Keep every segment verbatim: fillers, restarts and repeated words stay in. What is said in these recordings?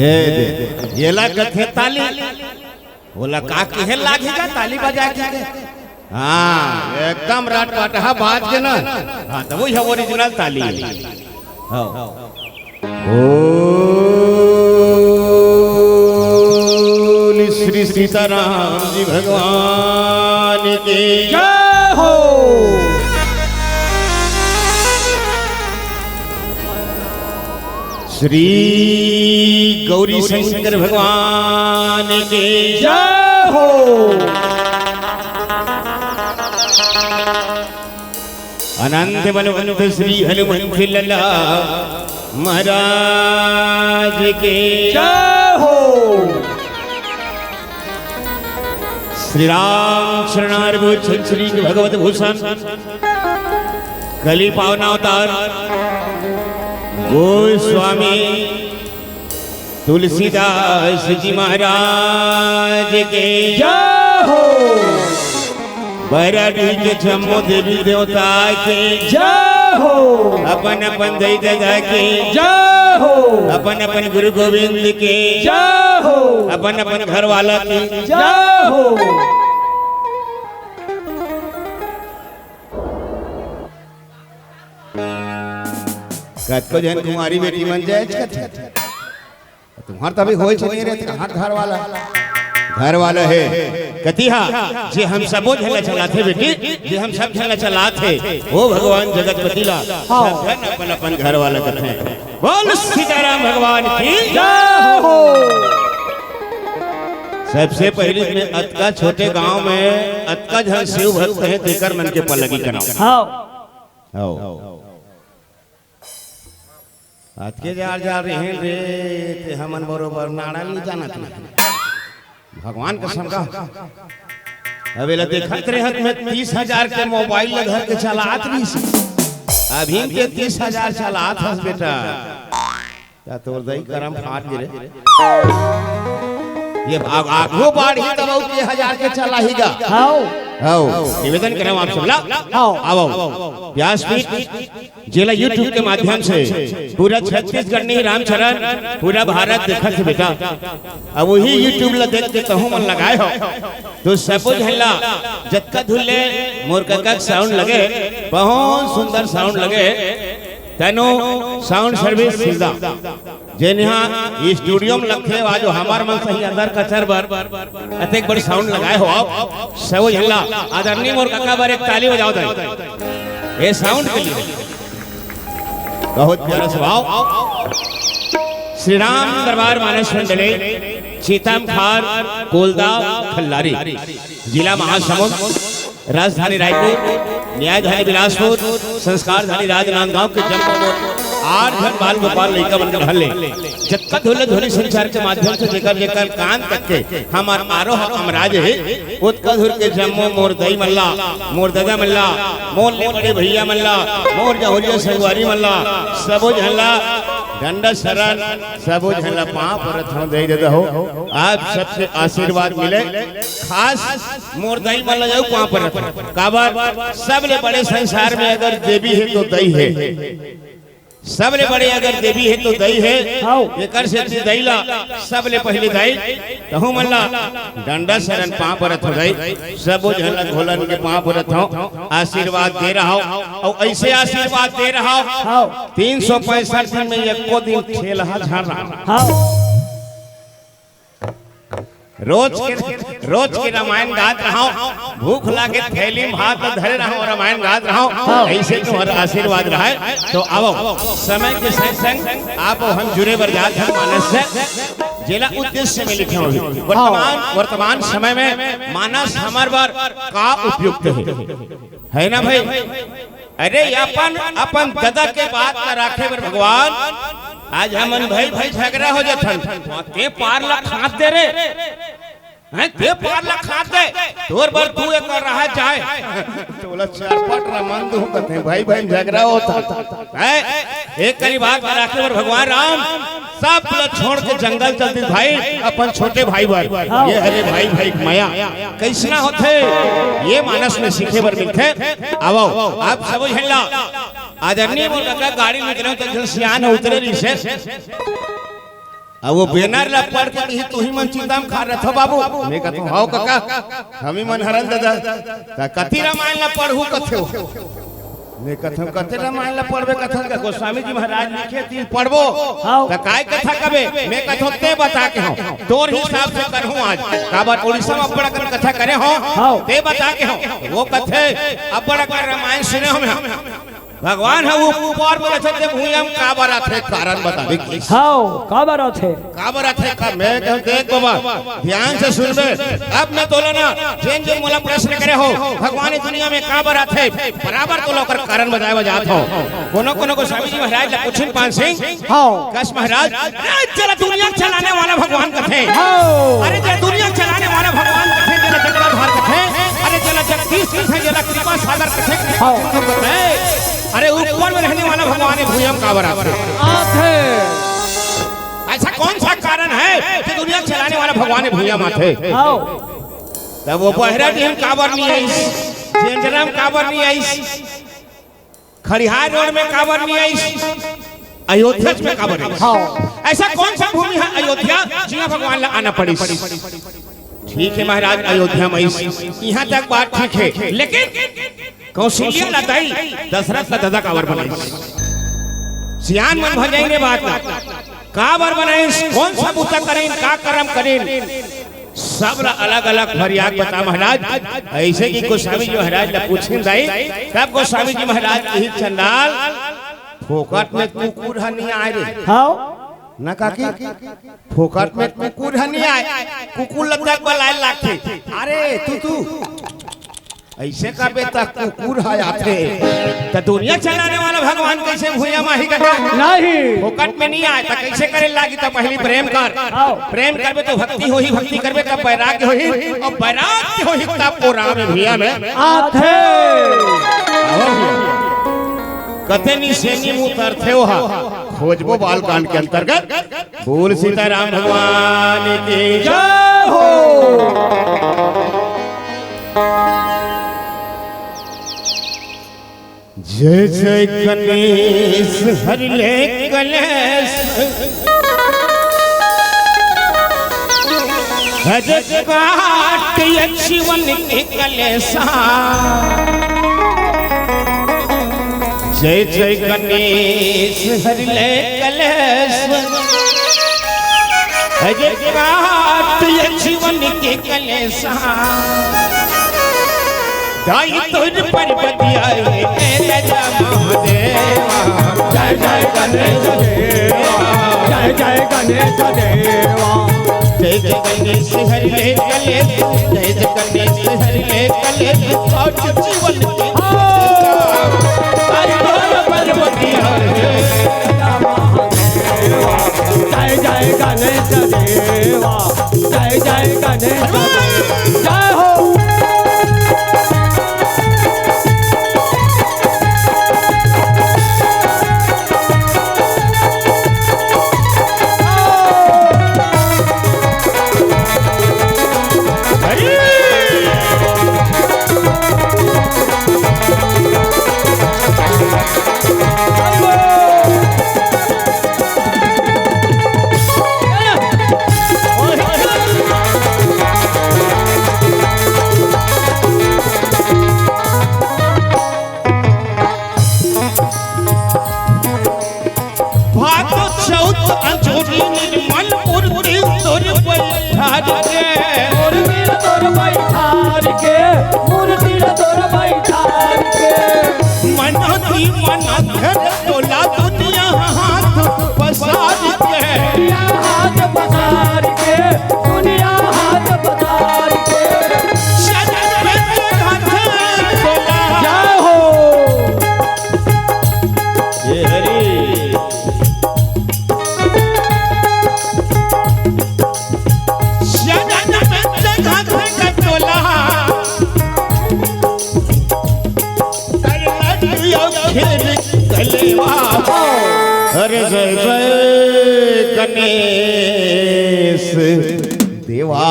ए दे, येला कथे ताली। ओला का कहे लागही का ताली बजा के? हाँ, एकदम रटपटहा बाज के ना। हाँ, तो वही है ओरिजिनल ताली। हाँ। बोल श्री सीताराम जी भगवान की जय हो। श्री गौरी शंकर भगवान की जय हो। अनंत बलवंत श्री हनुमंत लला महाराज के जय हो। श्री राम चरणार भूषण श्री भगवत भूषण कली पावन अवतार गोस्वामी तुलसीदास जी महाराज के जय हो। बराडीह के जम्मो देवी देवता के जय हो। अपन अपन दई ददा के जय हो। अपन अपन गुरु गोविंद के जय हो। अपन अपन घर वाला के जय हो। कतको झन कुंवारी बेटी मन जाए कथे। तुम्हार तभी होए छे नहीं रहते, कहाँ घर वाला? घर वाला है। कतिहा, जे हम सबो झन ला चलाथे बेटी, जे हम सब झन ला चलाथे, ओ भगवान जगतपति ला, हाँ। सब झन अपन अपन घर वाला कथे। बोल सीताराम भगवान की जय हो। सबसे पहली में अतका छोटे गांव में अतका झन शिव भक्त है, तेकर मन के पलगी कना। हाँ। आओ। अतके जार जार रहेन रे, ते हमन बरोबर नाड़ा नहीं जानत रहे। भगवान कसम का। अब एला देखत रहत में तीस हजार के मोबाइल ल घर के चलात रहिस। अभी के तीस हजार चलात हस बेटा। या तोर दई करम फाट गे रे। ये भाग आगू बाढ़ही तब अउ के हजार के चलाही गा। हाओ। हाओ। निवेदन करम आप सबला। हाओ। आओ। व्यासपीठ जेला YouTube के माध्यम से पूरा छत्तीसगढ़ नहीं रामचरण, पूरा भारत देखत हे बेटा। अब वही YouTube ला देख के तहूं मन लगाए हो, तो सबो झन ला जतका धुन ले मोर कका के sound लगे, बहुत सुंदर sound लगे। तनु sound service सिलदा, जेन इहाँ studio में लगथे, आज हमार मन सही अंदर कचर बर अतेक बड़ी sound लगाए हो। आप सबो झन ला आदरणीय मोर कका बर एक ताली बजाओ दाई, ये sound के लिए। बहुत प्यारा स्वभाव। श्री राम दरबार मानस मंडली, चीतम खार, कोलदा, खल्लारी, जिला महासमुंद, राजधानी रायपुर, न्यायधानी बिलासपुर, संस्कारधानी राजनांदगांव के जम्मो मोर आठ झन बाल गोपाल लइका मन के हल्ले जतका धुन ले ध्वनि संचार के माध्यम से जेकर जेकर कान तक के हमार आरोह अमराज हे, ओतका धुर के जम्मो मोर दई मल्ला, मोर ददा मल्ला, मोर ले बड़े भैया मल्ला, मोर जहुरिया संगवारी मल्ला, सबो झन ला डंडा सरन, सबो झन ला पाँव परत हंव दई ददा हो। आप सबसे आशीर्वाद मिले, खास मोर दई मल्ला जाऊ पाँव परत हंव। काबर? सबले बड़े संसार में अगर देवी हे तो दई हे। सबले बड़े अगर देवी हे तो दई हे। हाओ। एकर सेती दई ला सबले पहिले दई, तहूं मन ला डंडा सरन पाँव परत हंव दई, सबो झन ला घोलन के पाँव परत हंव, आशीर्वाद दे रहा हंव, अउ ऐसे आशीर्वाद दे रहा हंव। हाओ। तीन सौ पैंसठ दिन में एको दिन ठेलहा झन रहा। हाओ। रोज के, रोज के रामायण गात रहा हंव, भूख लागे थैली में भात ल धरे रहा हंव, रामायण गात रहा हंव। हाँ। ऐसे तुम्हारा आशीर्वाद रहा हे। तो आवो, समय के संग संग आप हम जुड़े बर जात हन मानस से, जेला उद्देश्य में लिखे हंव। वर्तमान, हाँ। वर्तमान समय में मानस हमर बर का उपयुक्त हे, है ना भाई? अरे, अपन, अपन ददा के बात ला राखे बर भगवान, आज हमन भाई, भाई झगड़ा हो जथन। ते पार ला खात दे रे, हैं? ते पार ला खात दे, तोर बर तू एक बार रहा जाए। तोला चरपट रमन दू कथे, भाई, भाई झगड़ा होता। हैं? एक करी बात ला राखे बर भगवान राम, सब ला छोड़ के जंगल चल दिस भाई, अपन छोटे भाई बर। हाँ। ये हरे भाई, भाई मया कैसना होथे, ये मानस में सीखे बर मिलथे। आवो, आप सबो झन ला आदरणीय मोर कका गाड़ी में उतरे, तो सियान उतरे रहिसे। अब वो बैनर ला पढ़ के कही, "तुही मन चिता म खार रथव बाबू।" मैं कहत हँव, "हव कका, हमी मन हरन ददा।" "त कति रामायण ला पढ़हू कथे हो?" मैं कहत हँव, "कति रामायण ला पढ़बे?" कहत हँव, "गोस्वामी जी महाराज लिखे, तेन पढ़बो।" हव। "त काय कथा कबे?" मैं कहत हँव, "तें बता के हव, तोर हिसाब से करहूँ आज।" काबर उड़ीसा म अब्बड़ अकन कथा करे हँव, हव। "तें बता के हव।" वो कथे, "अब्बड़ अकन रामायण सुने हँव मैं।" भगवान ह ऊपर म रहिथे, भुइयाँ म काबर आथे, कारण बताबे कहिस। हव, काबर आथे? काबर आथे का? मैं कहँव, देख बाबा, ध्यान से सुनबे। अब मैं तोला ना, जेन जेन मोला प्रश्न करे हो, भगवान ए दुनिया म काबर आथे, बराबर तोला ओकर कारण बताए बर जात हँव। कोनो कोनो गोस्वामी जी महाराज ला पूछिन पान सिंह, हव। कस महाराज, अरे जेला दुनिया चलाने वाला भगवान कथे। हव। अरे जेला दुनिया चलाने वाला भगवान कथे, जेला जगताधार कथे, अरे जेला जगदीश कथे, जेला कृपा सागर कथे, हव। कथे। अरे ऊपर म रहने वाला भगवान ए भुइयाँ म काबर आथे? आथे। ऐसा कौन सा कारण है कि दुनिया चलाने वाला भगवान ए भुइयाँ म आथे? हव। तब वो बहरा डीह म काबर नइ आइस, जेंजरा म काबर नइ आइस, खरिहार रोड म काबर नइ आइस, अयोध्या म काबर आइस? हव। ऐसा कौन सा भूमि है अयोध्या, जिहाँ भगवान ला आना पड़िस? ठीक है महाराज, अयोध्या म आइस, इहाँ तक बात ठीक है, लेकिन कौशल्या ला दाई दशरथ ला ददा काबर बनाइस? सियान मन भजाइन ए बात ला, काबर बनाइस, कौन सा बुता करिन, का करम करिन, सब ला अलग-अलग फरियाद बता महाराज। अइसे कि गोस्वामी जी महाराज ला पूछिन दाई, तब गोस्वामी जी महाराज कही, "चंडाल, फोकट म कुकुर ह नइ आय रे।" हव। ना काकी, फोकट म कुकुर ह नइ आय, कुकुर ला तक बलाए लागथे। "अरे तू, तू, अइसे कबे त कुकुर ह आथे, त दुनिया चलाने वाला भगवान कइसे भुइयाँ म आही कका?" नहीं। फोकट म नइ आय, त कइसे करे लागही? त पहिली प्रेम कर। हव। प्रेम करबे त भक्ति होही, भक्ति करबे तब वैराग्य होही, अउ वैराग्य होही तब ओ राम भुइयाँ म आथे। कते निसेनी म उतरथे ओहा, खोजबो बालकांड के अंतर्गत। बोल सीताराम भगवान की जय हो। जय जय गणेश हरि ले कलेश। हर काट ये जीवन के कलेशा। जय जय गणेश हरि ले कलेश। हर काट ये जीवन के कलेशा। दाई तोर पर्वतिया रे, ए राजा महादेवा। जय जय गणेश देवा, जय जय गणेश देवा। जय जय गणेश हरि ले कलेश, जय जय गणेश हरि ले कलेश। आज जीवन की दाई तोर पर्वतिया रे। जय जय गणेश देवा, जय जय गणेश देवा, जय हो। भादो चौथ अंजोरी निर्मल मूर्ति तोर बैठार के। मूर्ति तोर बैठार के, मूर्ति तोर बैठार के। मन ही मन धर तोला दुनिया हाथ पसार के। दुनिया हाथ पसार के, दुनिया हाथ पसार के। शरण में हाथ तोला। जय हो। ये हरी। शरण में जगत का तोला। करना दियो खेल कलेवा। अरे जय जय गणेश देवा।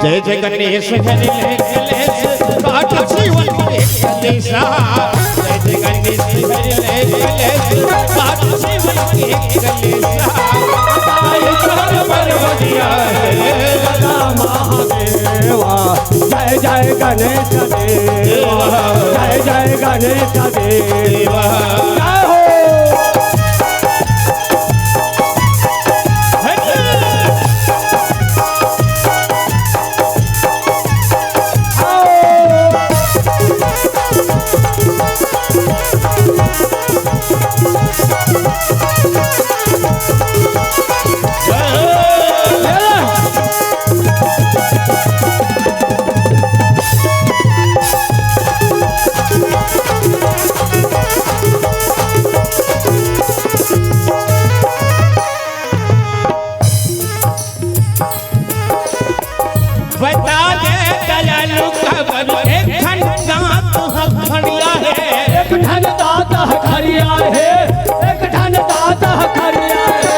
जय जय गणेश हरि ले कलेश, काट जीवन के कलेशा। जय गणेश हरि ले कलेश, काट जीवन के कलेश। ताई तोर पर बगिया रे, सदा महादेवा। जय जय गणेश देवा, जय जय गणेश देवा। जय हो। बता दे दयालु काबर एक ठन दांत ह खड़िया हे। एक ठन दांत ह खड़िया हे, एक ठन दांत ह खड़िया हे।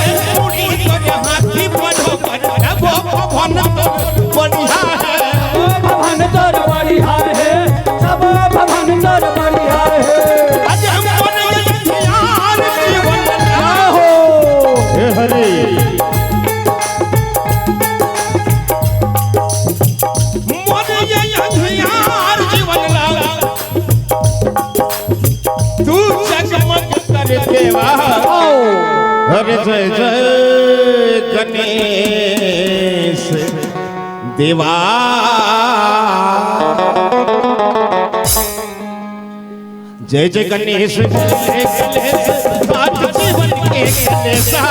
ए, पूरी तो हाथी पर हो कर, जब वो भवन तो बढ़िया हे। ओ भवन तोर बढ़िया हे, सब भवन तोर बढ़िया हे। आज हम बन यार जीवन ना हो। हे हरि। मोर ये अंधियार जीवन ला तू जगमग कर देवा। हर जय जय गणेश देवा। जय जय गणेश, जय गणेश, काट जीवन के कलेसा।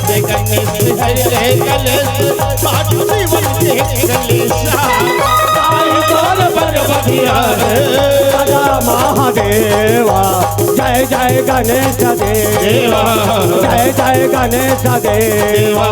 जय जय गणेश, जय जय कलेश, काट जीवन के कलेसा। ताई तोर पर बगिया रे, सदा महादेवा। जय जय गणेश देवा, जय जय गणेश देवा।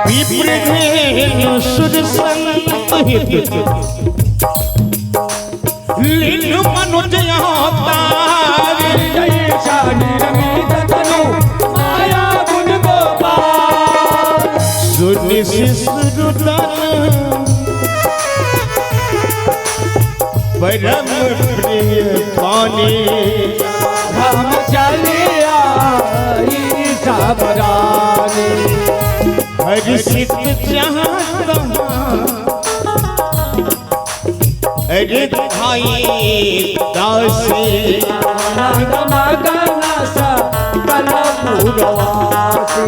विप्र धेनु सुर संत हित, लीन मनुज अवतार। जय शानी रमित तनु माया गुण गोपाल। सुनि शिशु रुदन परम प्रिय पानी। हम चलिया ई सब रानी। हर्षित जहाँ तहाँ अरे भाई दासी। आनंद मगन सकल पुरवासी।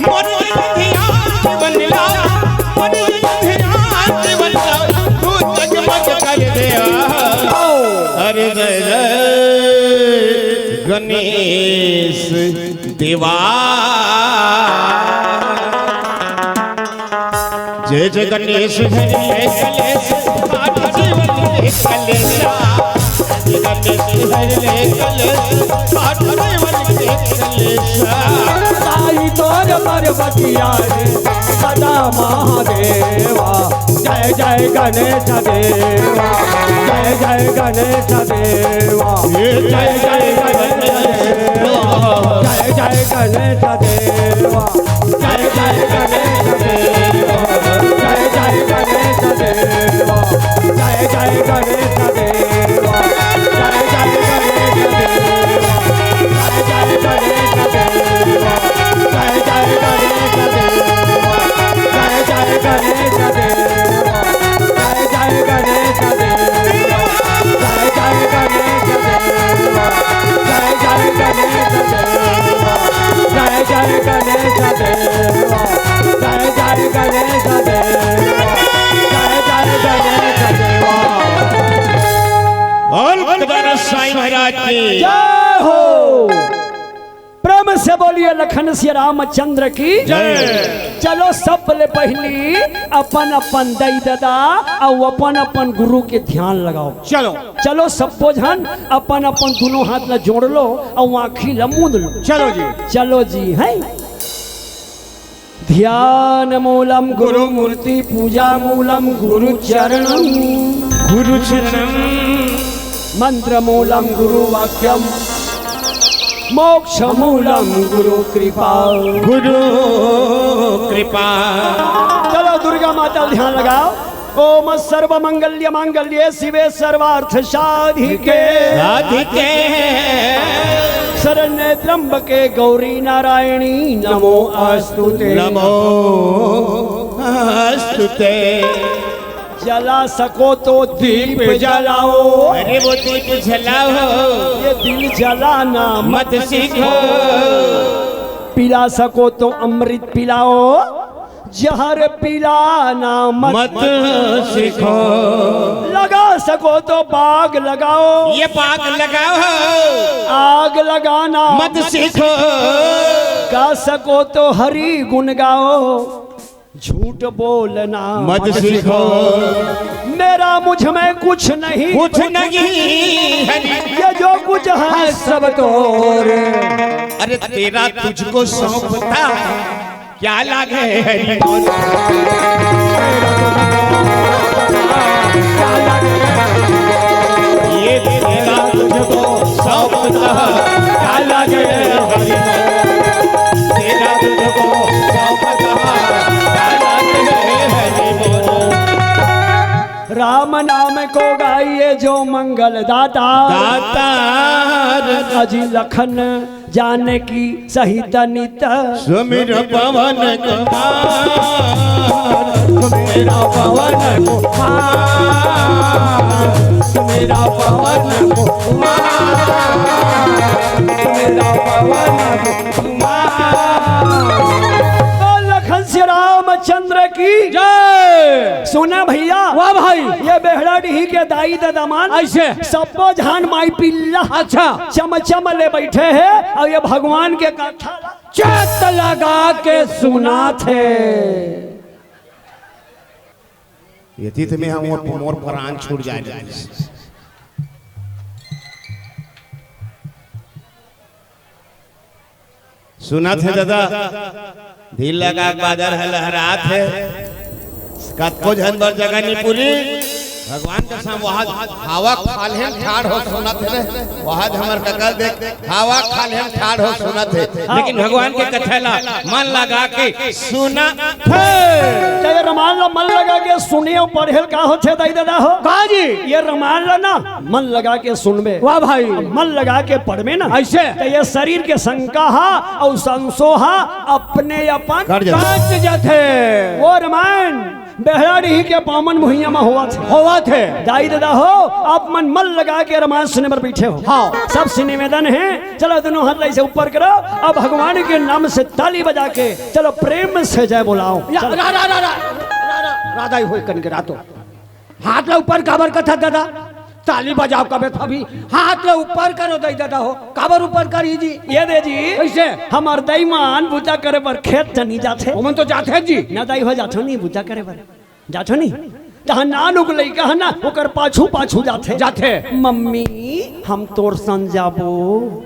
मोर ध्यान बनला, मोर ध्यान बनला, तू जगमग कर दे। अरे जय जय गणेश देवा। जय जय गणेश हरि कलेश, काट जीवन के कलेशा। जय गणेश हरि कलेश, काट जीवन के कलेशा। ताई तोर पर बगिया रे, सदा महादेवा। जय जय गणेश देवा, जय जय गणेश देवा। जय जय गणेश देवा, जय जय गणेश देवा। जय जय गणेश देवा, जय जय गणेश देवा, जय जय गणेश देवा, जय जय गणेश देवा, जय जय गणेश देवा, जय जय गणेश देवा, जय जय गणेश देवा। जय जय गणेश देवा, जय जय गणेश देवा, जय जय गणेश देवा, जय जय गणेश देवा, जय जय गणेश देवा, जय जय गणेश देवा। लखन सिया रामचंद्र की। जय। चलो, सब ले पहिली अपन अपन दाई ददा अउ अपन अपन गुरु के ध्यान लगाओ। चलो। चलो, सबो झन अपन अपन दुनों हाथ ला जोड़ लो अउ आँखी ला मूंद लो। चलो जी। चलो जी, हैं? ध्यान मूलम गुरु मूर्ति, पूजा मूलम गुरु चरणम, गुरु चरणम। मंत्र मूलम गुरु वाक्यम, मोक्ष मूलम गुरु कृपा। गुरु कृपा। चलो, दुर्गा माता ध्यान लगाओ। ओम सर्व मंगल्य मांगल्ये शिवे सर्वार्थ साधिके। साधिके। शरण्ये त्र्यंबके गौरी नारायणी नमो अस्तुते। नमो अस्तुते। जला सको तो दीप जलाओ। अरे वो दीप जलाओ। ये दिल जलाना मत सीखो। पिला सको तो अमृत पिलाओ। जहर पिलाना मत मत सीखो। लगा सको तो बाग लगाओ। ये बाग लगाओ। आग लगाना मत सीखो। गा सको तो हरि गुण गाओ। झूठ बोलना मत सीखो। मेरा मुझ में कुछ नहीं। कुछ नहीं है। ये जो कुछ है सब तोर। अरे तेरा तुझको सौंपता क्या लागे हरि मोर। ये तेरा तुझको सौंपता क्या लागे हरि मोर। तेरा तुझको सौंपता क्या लागे हरि मोर। राम नाम को गाइए जो मंगल दाता। दाता। अजी लखन जानकी सहित नित। सुमिर पवन कुमार, सुमिर पवन कुमार, सुमिर पवन कुमार, सुमिर पवन कुमार। बोल लखन श्री रामचंद्र की जय। सुना भैया। वाह भाई। ये बेहड़ा डीही के दाई ददा मन ऐसे। सब्बो झन माई पिल्ला अच्छा। चमचम ले बैठे हे अउ ये भगवान के कथा ला चट लगा के सुनाथे। यदि तो मैं मोर, मोर प्राण छूट जाए। सुनत हे ददा, दिल लगा के बादर ह लहरात हे। कतको झन बर जगह नी पूरी। भगवान कसम, वहाद हवा खाल्हे म ठाढ़ हो सुनत हे रे। वहाद हमर कका ल देख, हवा खाल्हे म ठाढ़ हो सुनत हे। लेकिन भगवान के कथा ला मन लगा के सुनत हे। त ये रमान ला मन लगा के सुने अउ पढ़े ल का होथे दाई ददा हो? का जी? ये रमान ला ना मन लगा के सुनबे। वाह भाई। मन लगा के पढ़बे ना। ऐसे? त ये शरीर के शंका हा अउ संसो हा अपने अपन कट जाथे। कट जाथे। वो रमान बेहड़ा डीही के पावन भुइयां म होवत हे। होवत हे। दाई ददा हो, आप मन मन लगा के रमान सुने बर बैठे हो। हाँ। सबसे निवेदन हे, चलो दुनों हाथ ला ऐसे ऊपर करो, अब भगवान के नाम से ताली बजा के चलो प्रेम से जय बोलाओ। या, चलो। रा, रा, रा, रा, रा, रा, रा, दाई होय कन के रातो। हाथ ला ऊपर काबर कथत ददा? ताली बजाओ कबे त अभी हाथ ला ऊपर करो दाई ददा हो। काबर ऊपर करी जी? ये दे जी। कैसे? हमर दाई मन बूता करे बर खेत तनी जाथे। ओमन तो जाथे जी। ना दाई हो जाथो नहीं बूता करे बर। जाथो नहीं। तहाँ नानुक लइका ह ना, ओकर पाछू पाछू जाथे। जाथे। मम्मी, हम तोर संग जाबो।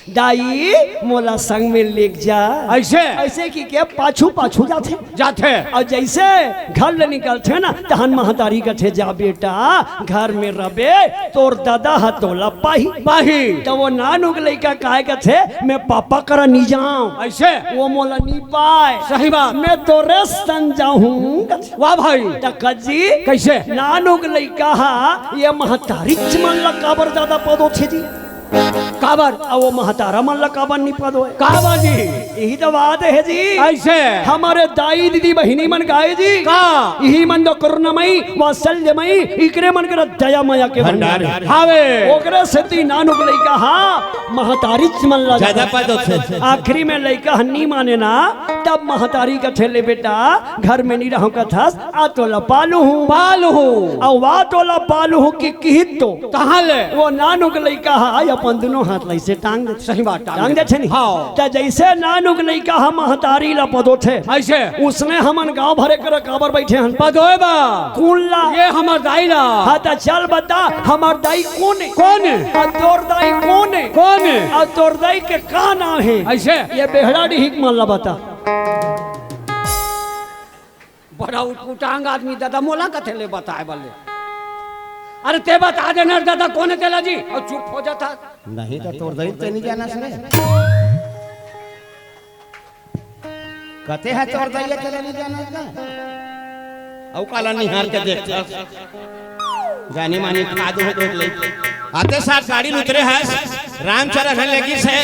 दाई, मोला संग में लेग जा। ऐसे? ऐसे कि के पाछू पाछू जाथे। जाथे। अउ जैसे घर ले निकलथे ना, तहन महतारी कथे, "जा बेटा, घर में रबे, तोर ददा ह तोला पाही।" पाही। त वो नानुक लइका काय कथे, "मैं पापा करा नी जांव।" ऐसे? वो मोला नी पाय। सही बात। "मैं तोरे संग जाहूं।" वाह भाई। त कज्जी, कैसे? नानुक लइका ह, ये महतारीच मन ला काबर जादा पदोथे जी? काबर? अउ वो महतारा मन ला काबर नी पदोय? काबर जी? यही तो बात हे जी। ऐसे? हमरे दाई दीदी बहिनी मन गाय जी। का? इही मन तो करुणामयी, वात्सल्यमयी, इकरे मन के दया मया के भंडार। भंडार हावे। ओकरे सेती नानुक लइका ह, महतारीच मन ला जादा जादा पदोथे। आखिरी में लइका ह नी माने ना, तब महतारी कथे ले, "बेटा, घर में नी रहूं कथस, आ तोला पालूं हूं।" पालूं हूं। अउ आ तोला पालूं हूं कि किहित तो। कहां ले? वो नानुक लइका ह अपन दुनों हाथ ला अइसे टांग देथे। सही बात, टांग टांग देथे। देथे नी? हां। त जइसे नानुक लइका ह महतारी ला पदोथे, अइसे? उसने हमन गांव भरे कर काबर बइठे हन? पदोय बर। कोन ला? ये हमर दाई ला। हां, त चल बता, हमर दाई कोन ए? कोन ए? अउ तोर दाई कोन ए? कोन ए? अउ तोर दाई के का नांव हे? अइसे? ये बेहड़ा डिहिक मन ला बता। बड़ा उटपुटांग आदमी दादा, मोला कथे ले बताय बर ले। अरे ते बता दे ना दादा, कोन ए तेला जी? अउ चुप हो जाथा। नहीं त तोर दाई ते नी जानस रे। कथे ह तोर दाई ए तेला नी जानस ना। अउ काला निहार के देखथस। जानी मानी खादू हो देख ले। आते साथ गाड़ी ल उतरे हस, रामचरण ह लेगिस हे।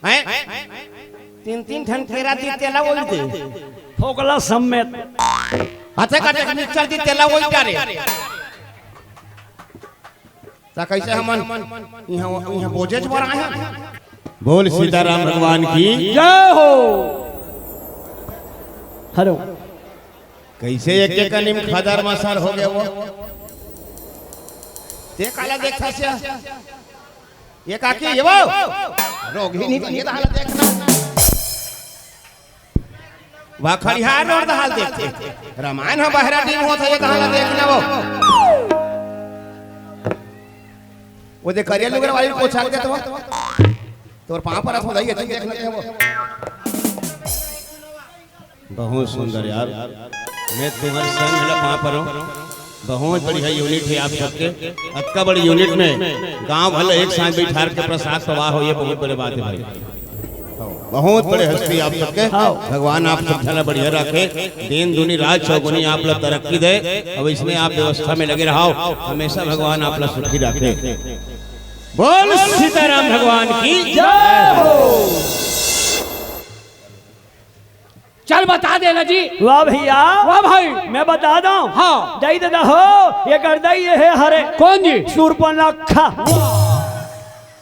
हैं? तीन तीन ठन केरा दी तेला ओई दे। फोकला समेत। हाथे का टेक मिक्सचर दी तेला ओई डारे। त कइसे हमन इहां, इहां बोझेच बर आए हन? बोल सीताराम भगवान की। जय हो। हेलो। कइसे एक एक नीम खदर मसर हो गे वो? ते काला देखथस या? ये काकी, ये वो रोगही नहीं बनी, ये तो हालत देखना। वाह, खड़िहार रोड तो हाल देखथे। रामायण ह बहरा टीम होत हे, ये तो हालत देखना वो। वो देख, करिया लुगरा वाली पोछा के देत वो। तोर पांव परत हो जाइए, तुम देख लेते हो वो। बहुत सुंदर यार, मैं तुम्हारे संग मिला पांव परौं। बहुत बढ़िया यूनिट हे आप सबके। अतका बड़े यूनिट में गांव भर एक साथ बैठार के प्रसाद पवा हो, ये बहुत बड़े बात हे भाई। बहुत बड़े हस्ती आप सबके। हाँ। भगवान आप सब झन ला बढ़िया राखे, दिन दूनी रात चौगुनी आप ला तरक्की दे। अब इसमें आप व्यवस्था में लगे रहो, हमेशा भगवान आप ला सुखी राखे। बोल सीताराम भगवान की जय हो। चल बता देना जी। वाह भैया। वाह भाई। मैं बता दूं। हाँ। दाई ददा हो, ये कर दाई ये हे हरे। कौन जी? सूर्पनखा।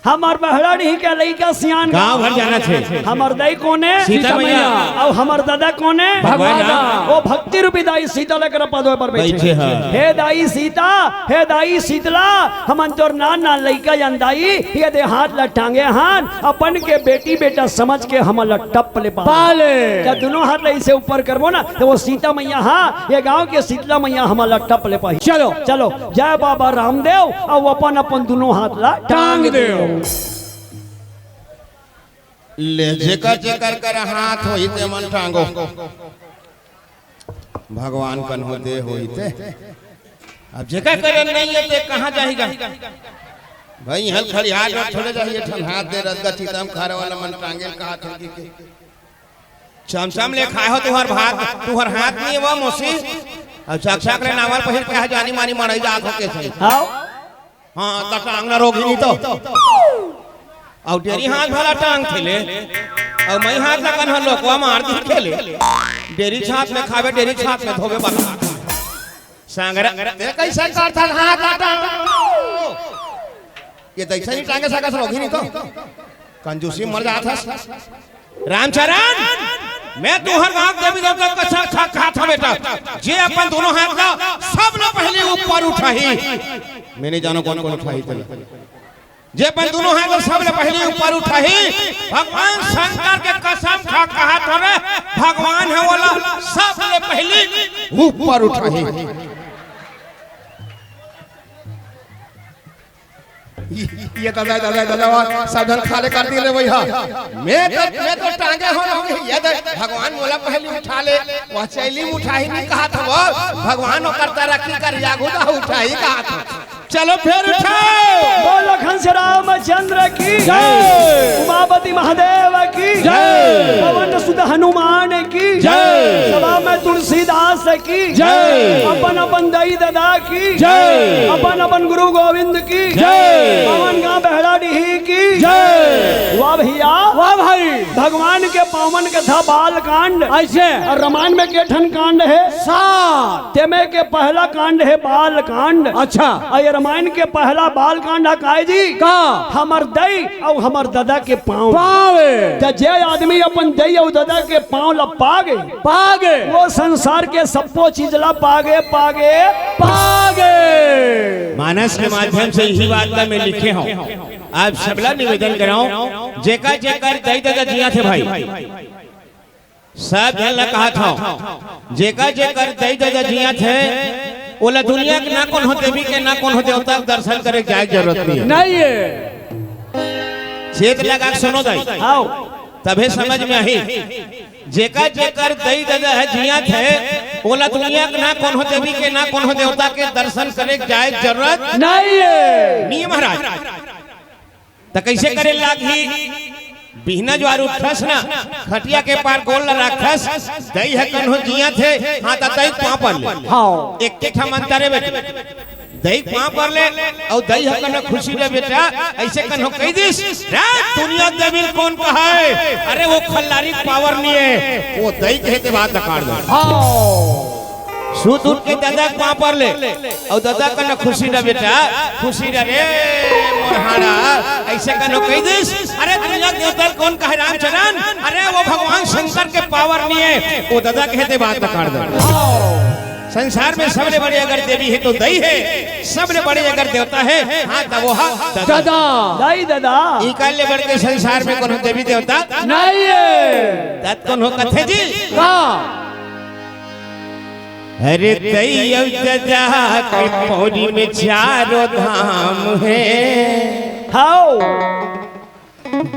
हमर बहराड़ी के लइका सियान गांव भर जाना छे। हमर दाई कोने? सीता मैया। अउ हमर ददा कोने? भगवान। वो भक्ति रूपी दाई सीता लेकर पदों पर बैठे। बैठे हैं। हे दाई सीता, हे दाई शीतला, हमन तोर नान नान लइका अन दाई, ये दे हाथ ला टांगे हन, अपन के बेटी बेटा समझ के हमन ला टप ले पाले। पाले। जब दुनों हाथ ला इसे ऊपर करबो ना, त वो सीता मैया हा, ये गांव के शीतला मैया हमन ला टप ले पाही। चलो। चलो, जय बाबा रामदेव, अउ अपन अपन दुनों हाथ ला टांग देव। ले, जेकर जेकर कर हाथ होई ते मन टांगो। भगवान कन होते होई ते। अब जेकर करे नहीं हे ते कहां जाही गा? भाई, हल खड़ियार में थोड़े जाही, ठन हाथ दे रसगा चितम खारे वाला मन टांगे कहा थे कि के। चमचम ले खाए हो तुहर भात, तुहर हाथ नहीं हे वो मौसी। अब चकचक ले नावर पहिर के जानी मानी मड़ई जात हो के सही। हाँ। हाँ, त टांग ना रोगी नहीं तो। अउ डेरी हाथ भला टांग थे ले। अउ मैं हाथ ला कन्हा लोकवा मार दी के ले। डेरी छात में खावे, डेरी छात में धोवे बता। सांगरा, ते कइसे करथन हाथ ला टांग? ये त अइसे नहीं टांगे सकस रोगी नहीं तो। कंजूसी मर जात हस। रामचरण, मैं तुहर गांव देवी देवता के कसम खा, खात हंव बेटा, जे अपन दुनों हाथ ला सबले पहिली ऊपर उठाही। मैं नहीं जानों कोन कोन उठाही तेला। जे अपन दुनों हाथ ला सबले पहिली ऊपर उठाही, भगवान शंकर के कसम खा कहत हंव रे, भगवान हे ओला सबले पहिली ऊपर उठाही। ये दादा, दादा, दादा, वाह, सावधान खाले कर दिए रे भैया। मैं तो, मैं तो टांगे हो ना, ये दे, भगवान मोला पहिली उठा ले, वो चैली उठाही नहीं कहा था वो, भगवान ओकर तरक्की कर यागुदा उठाही कहा था। चलो फिर उठाओ। बोलो कंस रामचंद्र की जय। उमापति महादेव की जय। पवन सुत हनुमान की जय। सभा में तुलसीदास की जय। अपन अपन दाई ददा की जय। अपन अपन गुरु गोविंद की जय। पवन गांव बहराडीह की जय। वाह भैया। वाह भाई। भगवान के पावन कथा बाल कांड। ऐसे? और रामायण में के ठन कांड हे? सात। तेमे के पहला कांड हे बाल कांड। अच्छा। और ये रामायण के पहला बाल कांड हे काय जी? का? हमर दई अउ हमर ददा के पाँव। पाँव। त जे आदमी अपन दई अउ ददा के पाँव ला पागे, पागे। वो संसार के सब्बो चीज ला पागे, पागे, पागे। मानस के माध्यम से इही बात ला मैं लिखे हूँ। आप सबला निवेदन करौं, जेकर जेकर दई ददा जियत हे भाई, सब झन ला कहत हौं, जेकर जेकर दई ददा जियत हे, ओला दुनिया के ना कोनो देवी के, ना कोनो देवता के दर्शन करे के जाए के जरूरत नहीं हे। नहीं हे। चेत लगा के सुनो दाई, आओ। तभे समझ में आही। जेकर जेकर दई ददा हे जियत हे, ओला दुनिया के ना कोनो देवी के, ना कोनो देवता के दर्शन करे के जाए के जरूरत नहीं हे। नहीं महाराज। त कइसे करे लागही? बिहना जुआर उठस ना, खटिया के पार गोड़ ला राखस, दई ह कन्हो जियत हे, हाँ, त दई पाँव पर ले। हाँ। एक एक ठा मंतर हे बेटा। दई पाँव पर ले, अउ दई ह कन्हो खुशी रह बेटा, अइसे कन्हो कहि दिस, "रे, दुनिया देवी ल कोन कहय? अरे, वो खल्लारी के पावर नइ हे, वो दई कहे ते बात नकार दे।" हाँ। सुत उठ के ददा के पाँव पर ले, अउ ददा कन्हो खुशी रह बेटा, खुशी रह रे मोर हाड़ा, अइसे कन्हो कहि दिस, "अरे दुनिया के देवता ल कोन कहय रामचरण, अरे वो भगवान शंकर के पावर नइ हे, वो ददा कहे ते बात नकार दे।" संसार में सबले बड़े अगर देवी हे तो दई हे, सबले बड़े अगर देवता हे, हाँ, त वो हा ददा। ददा। दई ददा। इकर ले बढ़ के संसार में कोनो देवी देवता नहीं हे। तब कोनो कथे जी? का? अरे दई अउ ददा के पौरी में चारों धाम हे। हाओ।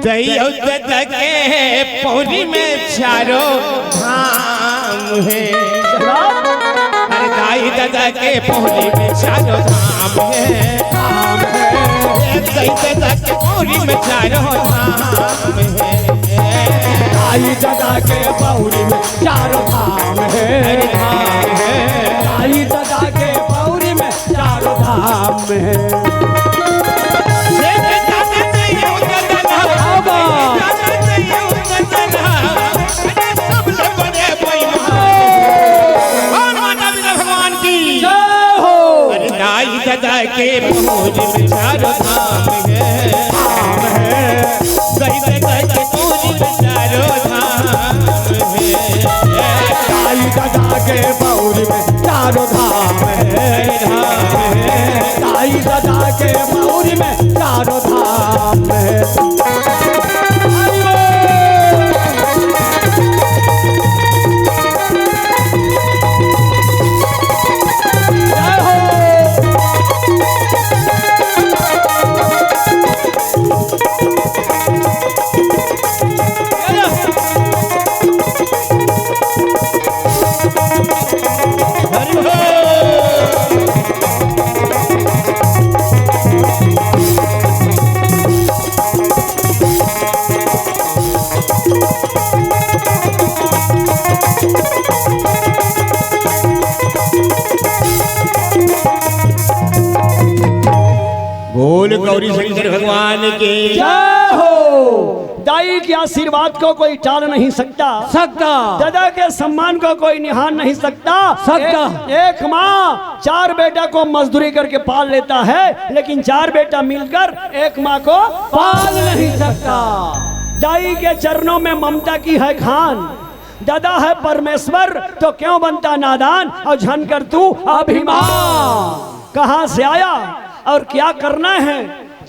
दई अउ ददा के पौरी में चारों धाम हे। अरे दई ददा के पौरी में चारों धाम हे, धाम हे। दई ददा के पौरी में चारों धाम हे। दई ददा के पौरी में चारों धाम हे। अरे धाम हे। दई ददा के पौरी में चारों धाम हे। भगवान की जय हो। अरे दई ददा के पौरी में चारों धाम हे। धाम हे। दई ददा के पौरी में चारों धाम हे। दई ददा के पौरी में चारों धाम हे। धाम हे। दई ददा के पौरी में चारों धाम हे। बोल गौरी शंकर भगवान की जय हो। दाई के आशीर्वाद को कोई टाल नहीं सकता। सकता। दादा के सम्मान को कोई निहार नहीं सकता। सकता। एक, एक माँ चार बेटा को मजदूरी करके पाल लेता है, लेकिन चार बेटा मिलकर एक माँ को पाल नहीं सकता। दाई के चरणों में ममता की है खान, दादा है परमेश्वर तो क्यों बनता नादान, और झन कर तू अभिमान। कहाँ से आया और क्या करना है,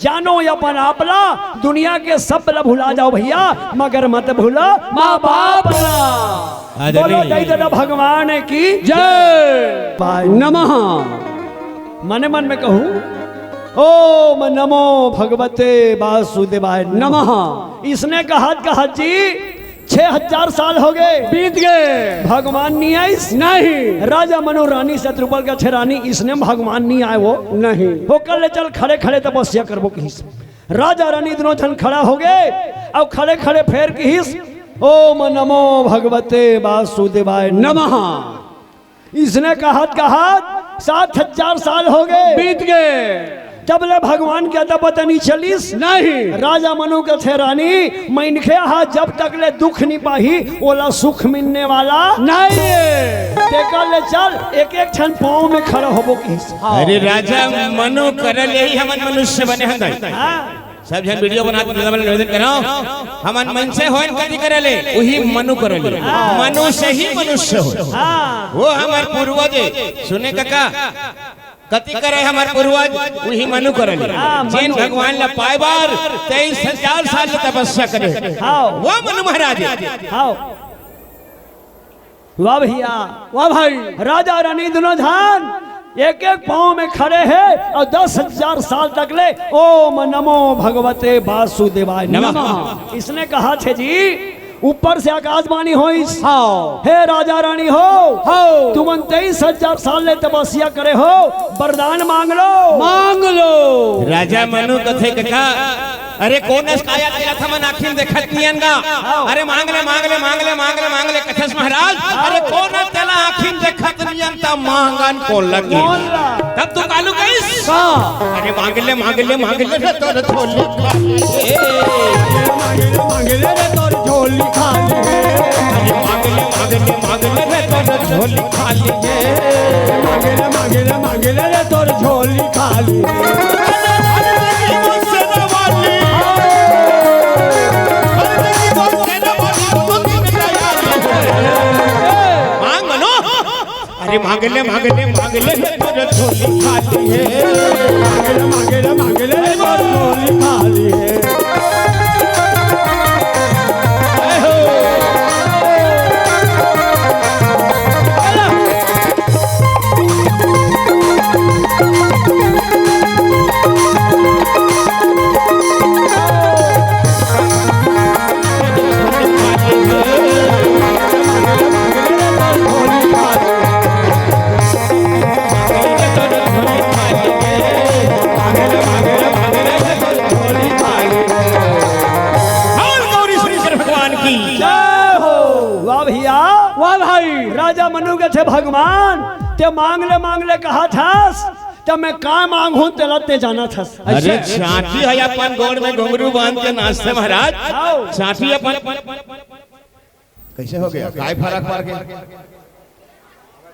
जानो अपन आपला, दुनिया के सब ला भुला जाओ भैया, मगर मत भूलो माँ बाप ला। आदरणीय बोलो दई ददा भगवान की जय। नमः। मने मन में कहूँ, ओम नमो भगवते वासुदेवाय नमः। इसने कहत कहत जी छह हजार साल हो गए, बीत गए। भगवान नहीं आइस। नहीं। राजा मनु रानी से द्रुपद का छे रानी, इसने भगवान नहीं आए वो। नहीं। वो कर ले चल खड़े खड़े तपस्या करबो किहिस। राजा रानी दोनों झन खड़ा हो गए और खड़े खड़े फेर किहिस, ओम नमो भगवते वासुदेवाय नमः। इसने कहत कहत सात हजार साल हो गए, बीत गए। तब ले भगवान के अता पता नइ चलिस। नहीं। राजा मनु कथे, रानी, मनखे हा जब तक ले दुख नइ पाही, ओला सुख मिलने वाला नहीं है। तेकर ले चल, एक एक ठन पाँव में खड़ा होबो किहिस। अरे राजा मनु करा ले ही हमन मनुष्य बने हन दाई। हाँ। सब झन वीडियो बना के दादा मन निवेदन करव, हमन मनसे होन कति करा ले, उही मनु करा ले। हाँ। मनु से ही मनुष्य होय। हाँ। वो हमर पूर्वज ए, सुने कका, कति करे हमर पूर्वज, उही मनु करा ले। हाँ, जेन मनु। भगवान ला पाए बर तेईस हजार साल ले तपस्या करे। हाँ। वो मनु महाराज। हाँ। वाह भैया, वाह भाई। राजा रानी दुनों झन एक एक पाँव में खड़े हे अउ दस हजार साल तक ले ओम नमो भगवते वासुदेवाय नमः। नमः। इसने कहा थे जी, ऊपर से आकाशवाणी होइस। हाँ। हे राजा रानी हो, हाँ। तुमन तेईस हजार साल ले तपस्या करे हो, वरदान मांग लो। मांग लो। राजा मनु कथे कका, अरे कोन अस काया तेला हमन आँखी म देखत नइ अन गा। हाँ। अरे मांग ले, मांग ले, मांग ले, मांग ले, मांग ले, कथस महाराज। हाँ। अरे कोन अस तेला आँखी म देखत नइ अन त मांगन कोन ल कहिस। कोन ल? तब तू कालू कहिस। का? अरे मांग ले, मांग ले, मांग ले रे तोर झोली खाली हे। मांग ले, मांग ले रे तोर झोली खाली हे। अरे मांग ले, मांग ले, मांग ले रे तोर झोली खाली हे। मांग ले, मांग ले, मांग ले रे तोर झोली खाली हे। मांग मनो। अरे मांग ले, मांग ले, मांग ले, तोर झोली खाली हे। मांग ले, मांग ले, मांग ले, तोर झोली खाली हे। भगवान की जय हो। वाह भैया, वाह भाई। राजा मनु कथे भगवान, ते मांग ले, मांग ले कहत हस, त मैं का मांगहूं, तेला ते जानत हस। अरे, चांटी हे अपन गोड़ में घुंघरू बांध के नाचथे महाराज। आओ। चांटी अपन कइसे हो गया? काय फरक पड़ गया?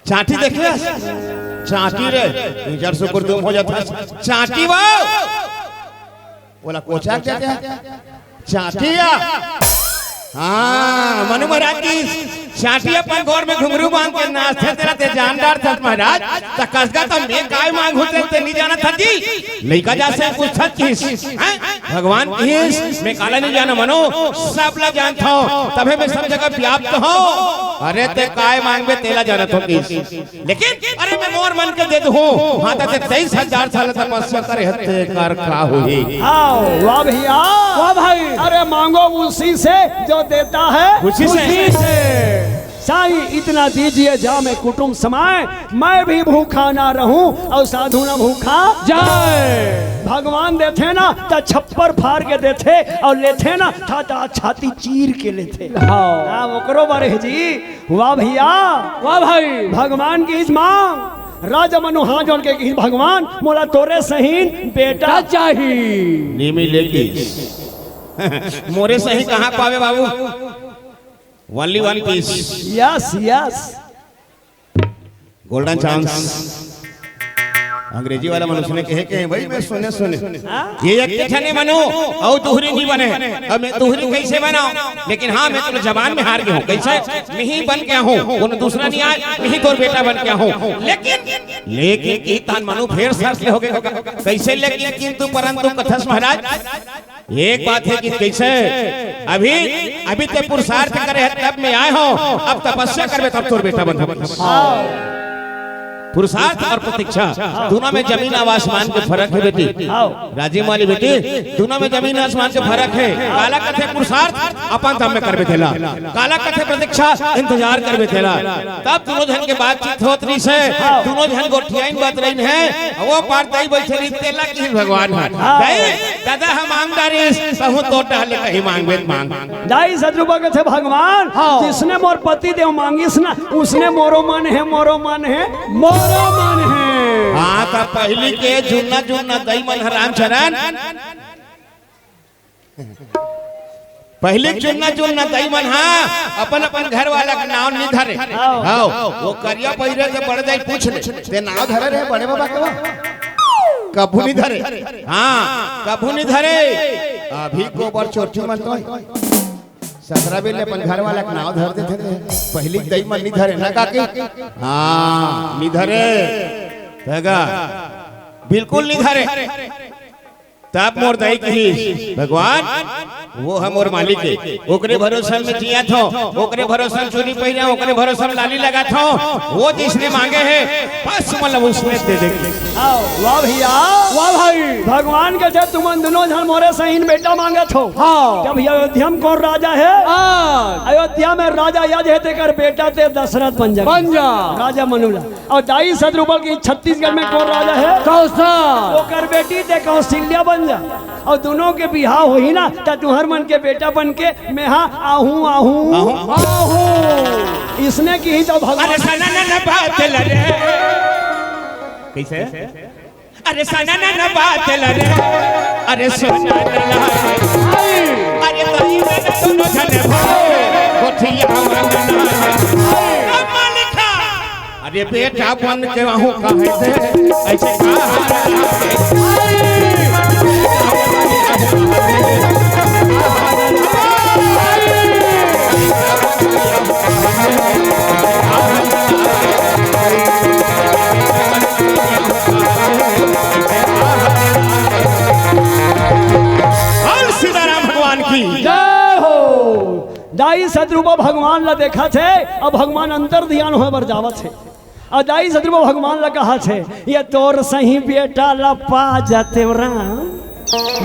चांटी देखे हस? चांटी रे, इजर सुकुर तुम हो जात हस। चांटी वो। ओला कोचा के देथे? चांटी या। हाँ, मनु महाराज की चांटी अपन गोड़ में घुंघरू बांध के नाचथे, तेला ते जान डारथस महाराज। त कस गा त मैं काय मांगहूं ते, ते नइ जानत हस जी। लइका जइसे पूछत किहिस, हैं? भगवान किहिस, मैं काला नइ जानंव मनो, सब ला जानथंव, तभे मैं सब जगह व्याप्त हंव। अरे ते काय मांगबे तेला जानत हंव किहिस। लेकिन अरे मैं मोर मन के दे दूं, हाँ, त ते तेईस हजार साल तपस्या करे हस, तेकर का होही? आओ, वाह भैया। वाह भाई। अरे मांगो उसी से जो देता है खुशी से। खुशी से। साईं इतना दीजिए जामे कुटुम समाय, मैं भी भूखा ना रहूं अउ साधु ना भूखा जाय। भगवान देथे ना त छप्पर फार के देथे अउ लेथे ना त छाती चीर के लेथे। हाँ। हाँ, ओकरो बारे हे जी। वाह भैया। वाह भाई। भगवान किहिस मांग। राजा मनु हाथ जोड़ के किहिस, भगवान मोला तोरे सहीन बेटा का चाही। नीमी लेकिस। मोरे सही कहाँ पावे बाबू? Only one piece। Yes, yes। Golden chance। अंग्रेजी वाला मन उसने कहे के हे भाई, मैं सुने सुने। हाँ? ये एक ठने मनो अउ दुहरी नइ बने। अब मैं दुहरी कइसे बनांव? लेकिन हाँ, मैं तोर जबान में हार गे हंव। कइसे? मैं ही बन के आहूं, कोनो दूसरा नइ आय, मैं ही तोर बेटा बन के आहूं। लेकिन, लेकिन की तान मनो फेर सर्त ले होगे। कइसे लेकिन किंतु परंतु कथस महाराज? एक बात हे कि कइसे अभी, अभी ते पुरुषार्थ करे हस तब मैं आय हंव, अब तपस्या करबे तब तोर बेटा बनहूं। पुरुषार्थ अउ प्रतीक्षा, दुनों में जमीन अउ आसमान के फरक हे बेटी। हाँ। राजीव माली बेटी, दुनों में जमीन आसमान के फरक हे। काला कथे पुरुषार्थ, अपन दम में करबे तेला। काला कथे प्रतीक्षा, इंतजार करबे तेला। तब दुनों झन के बातचीत होत रहिस हे, दुनों झन गोठियाइन बतरइन हे, वो पार दाई बइठे रहिस, तेला किहिस भगवान ह। हाँ। दाई, दादा ह मांग डारिस, तहूं तोर डहर ले कहीं मांगबे त मांग। दाई सतरूपा कथे भगवान, हाँ। जिसने मोर पति देव मांगिस ना, उसने मोरो मन हे, मोरो मन हे, मोरो मन हे। हाँ, त पहिली के जुन्ना जुन्ना दई मन ह रामचरण, पहिली के जुन्ना जुन्ना दई मन ह अपन अपन घर वाला के नाव नी धरे। हाँ। हाँ, वो करिया पहिरे के बड़े दाई पूछ ले, ते नाव धरे रहे बड़े बाबा के? कभू नी धरे। हाँ, कभू नी धरे। अभी गोबर चोटी मन तो ससुरा बेले अपन घर वाला के नाव धर देथे। पहिली के दई मन नी धरे ना काकी? हाँ, नी धरे। तगा, बिल्कुल नी धरे। तब मोर दई कहिस, "भगवान, वो ह मोर मालिक हे, ओकरे भरोसा में जियत हों, ओकरे भरोसा में चुरी पहिरा, ओकरे भरोसा में लाली लगात हों, वो जिसने मांगे हे, बस मतलब उसने दे देंगे।" आओ, वाह भैया। वाह भाई। भगवान कथे, "तुमन दुनों झन मोरे सहीन बेटा मांगत हो।" हाँ। जब ये अयोध्या में कौन राजा हे? हाँ। अयोध्या में राजा यज हे, तेकर बेटा ते दशरथ बन जा। बन जा। राजा मनु ला। अउ दाई सतरूपा ल कही, "छत्तीसगढ़ में कौन राजा हे?" कौशल। ओकर बेटी ते कौशल्या बन जा। अउ दुनों के बिहाव होही ना, त तुंहर मन के बेटा बन के मेहा आहूं, आहूं। आहूं। आहूं। इसने कही तो भगवान अरे सना ना, ना बात ल रे। कैसे? अरे सना ना, ना बात ल रे। अरे सुना ना ला। अरे तोरी में ना दोनों जने भाई। गोठिया में ना। अब मालिक। अरे बेटा बन के आहूं कहे थे, ऐसे कहा। बोल सीताराम भगवान की। जय हो। दाई सतरूपा भगवान ला देखथे, अब भगवान अंतर ध्यान होय बर जावत हे। अउ दाई सतरूपा भगवान ला कहथे, "ये तोर सही बेटा ला पा जातेंव राम,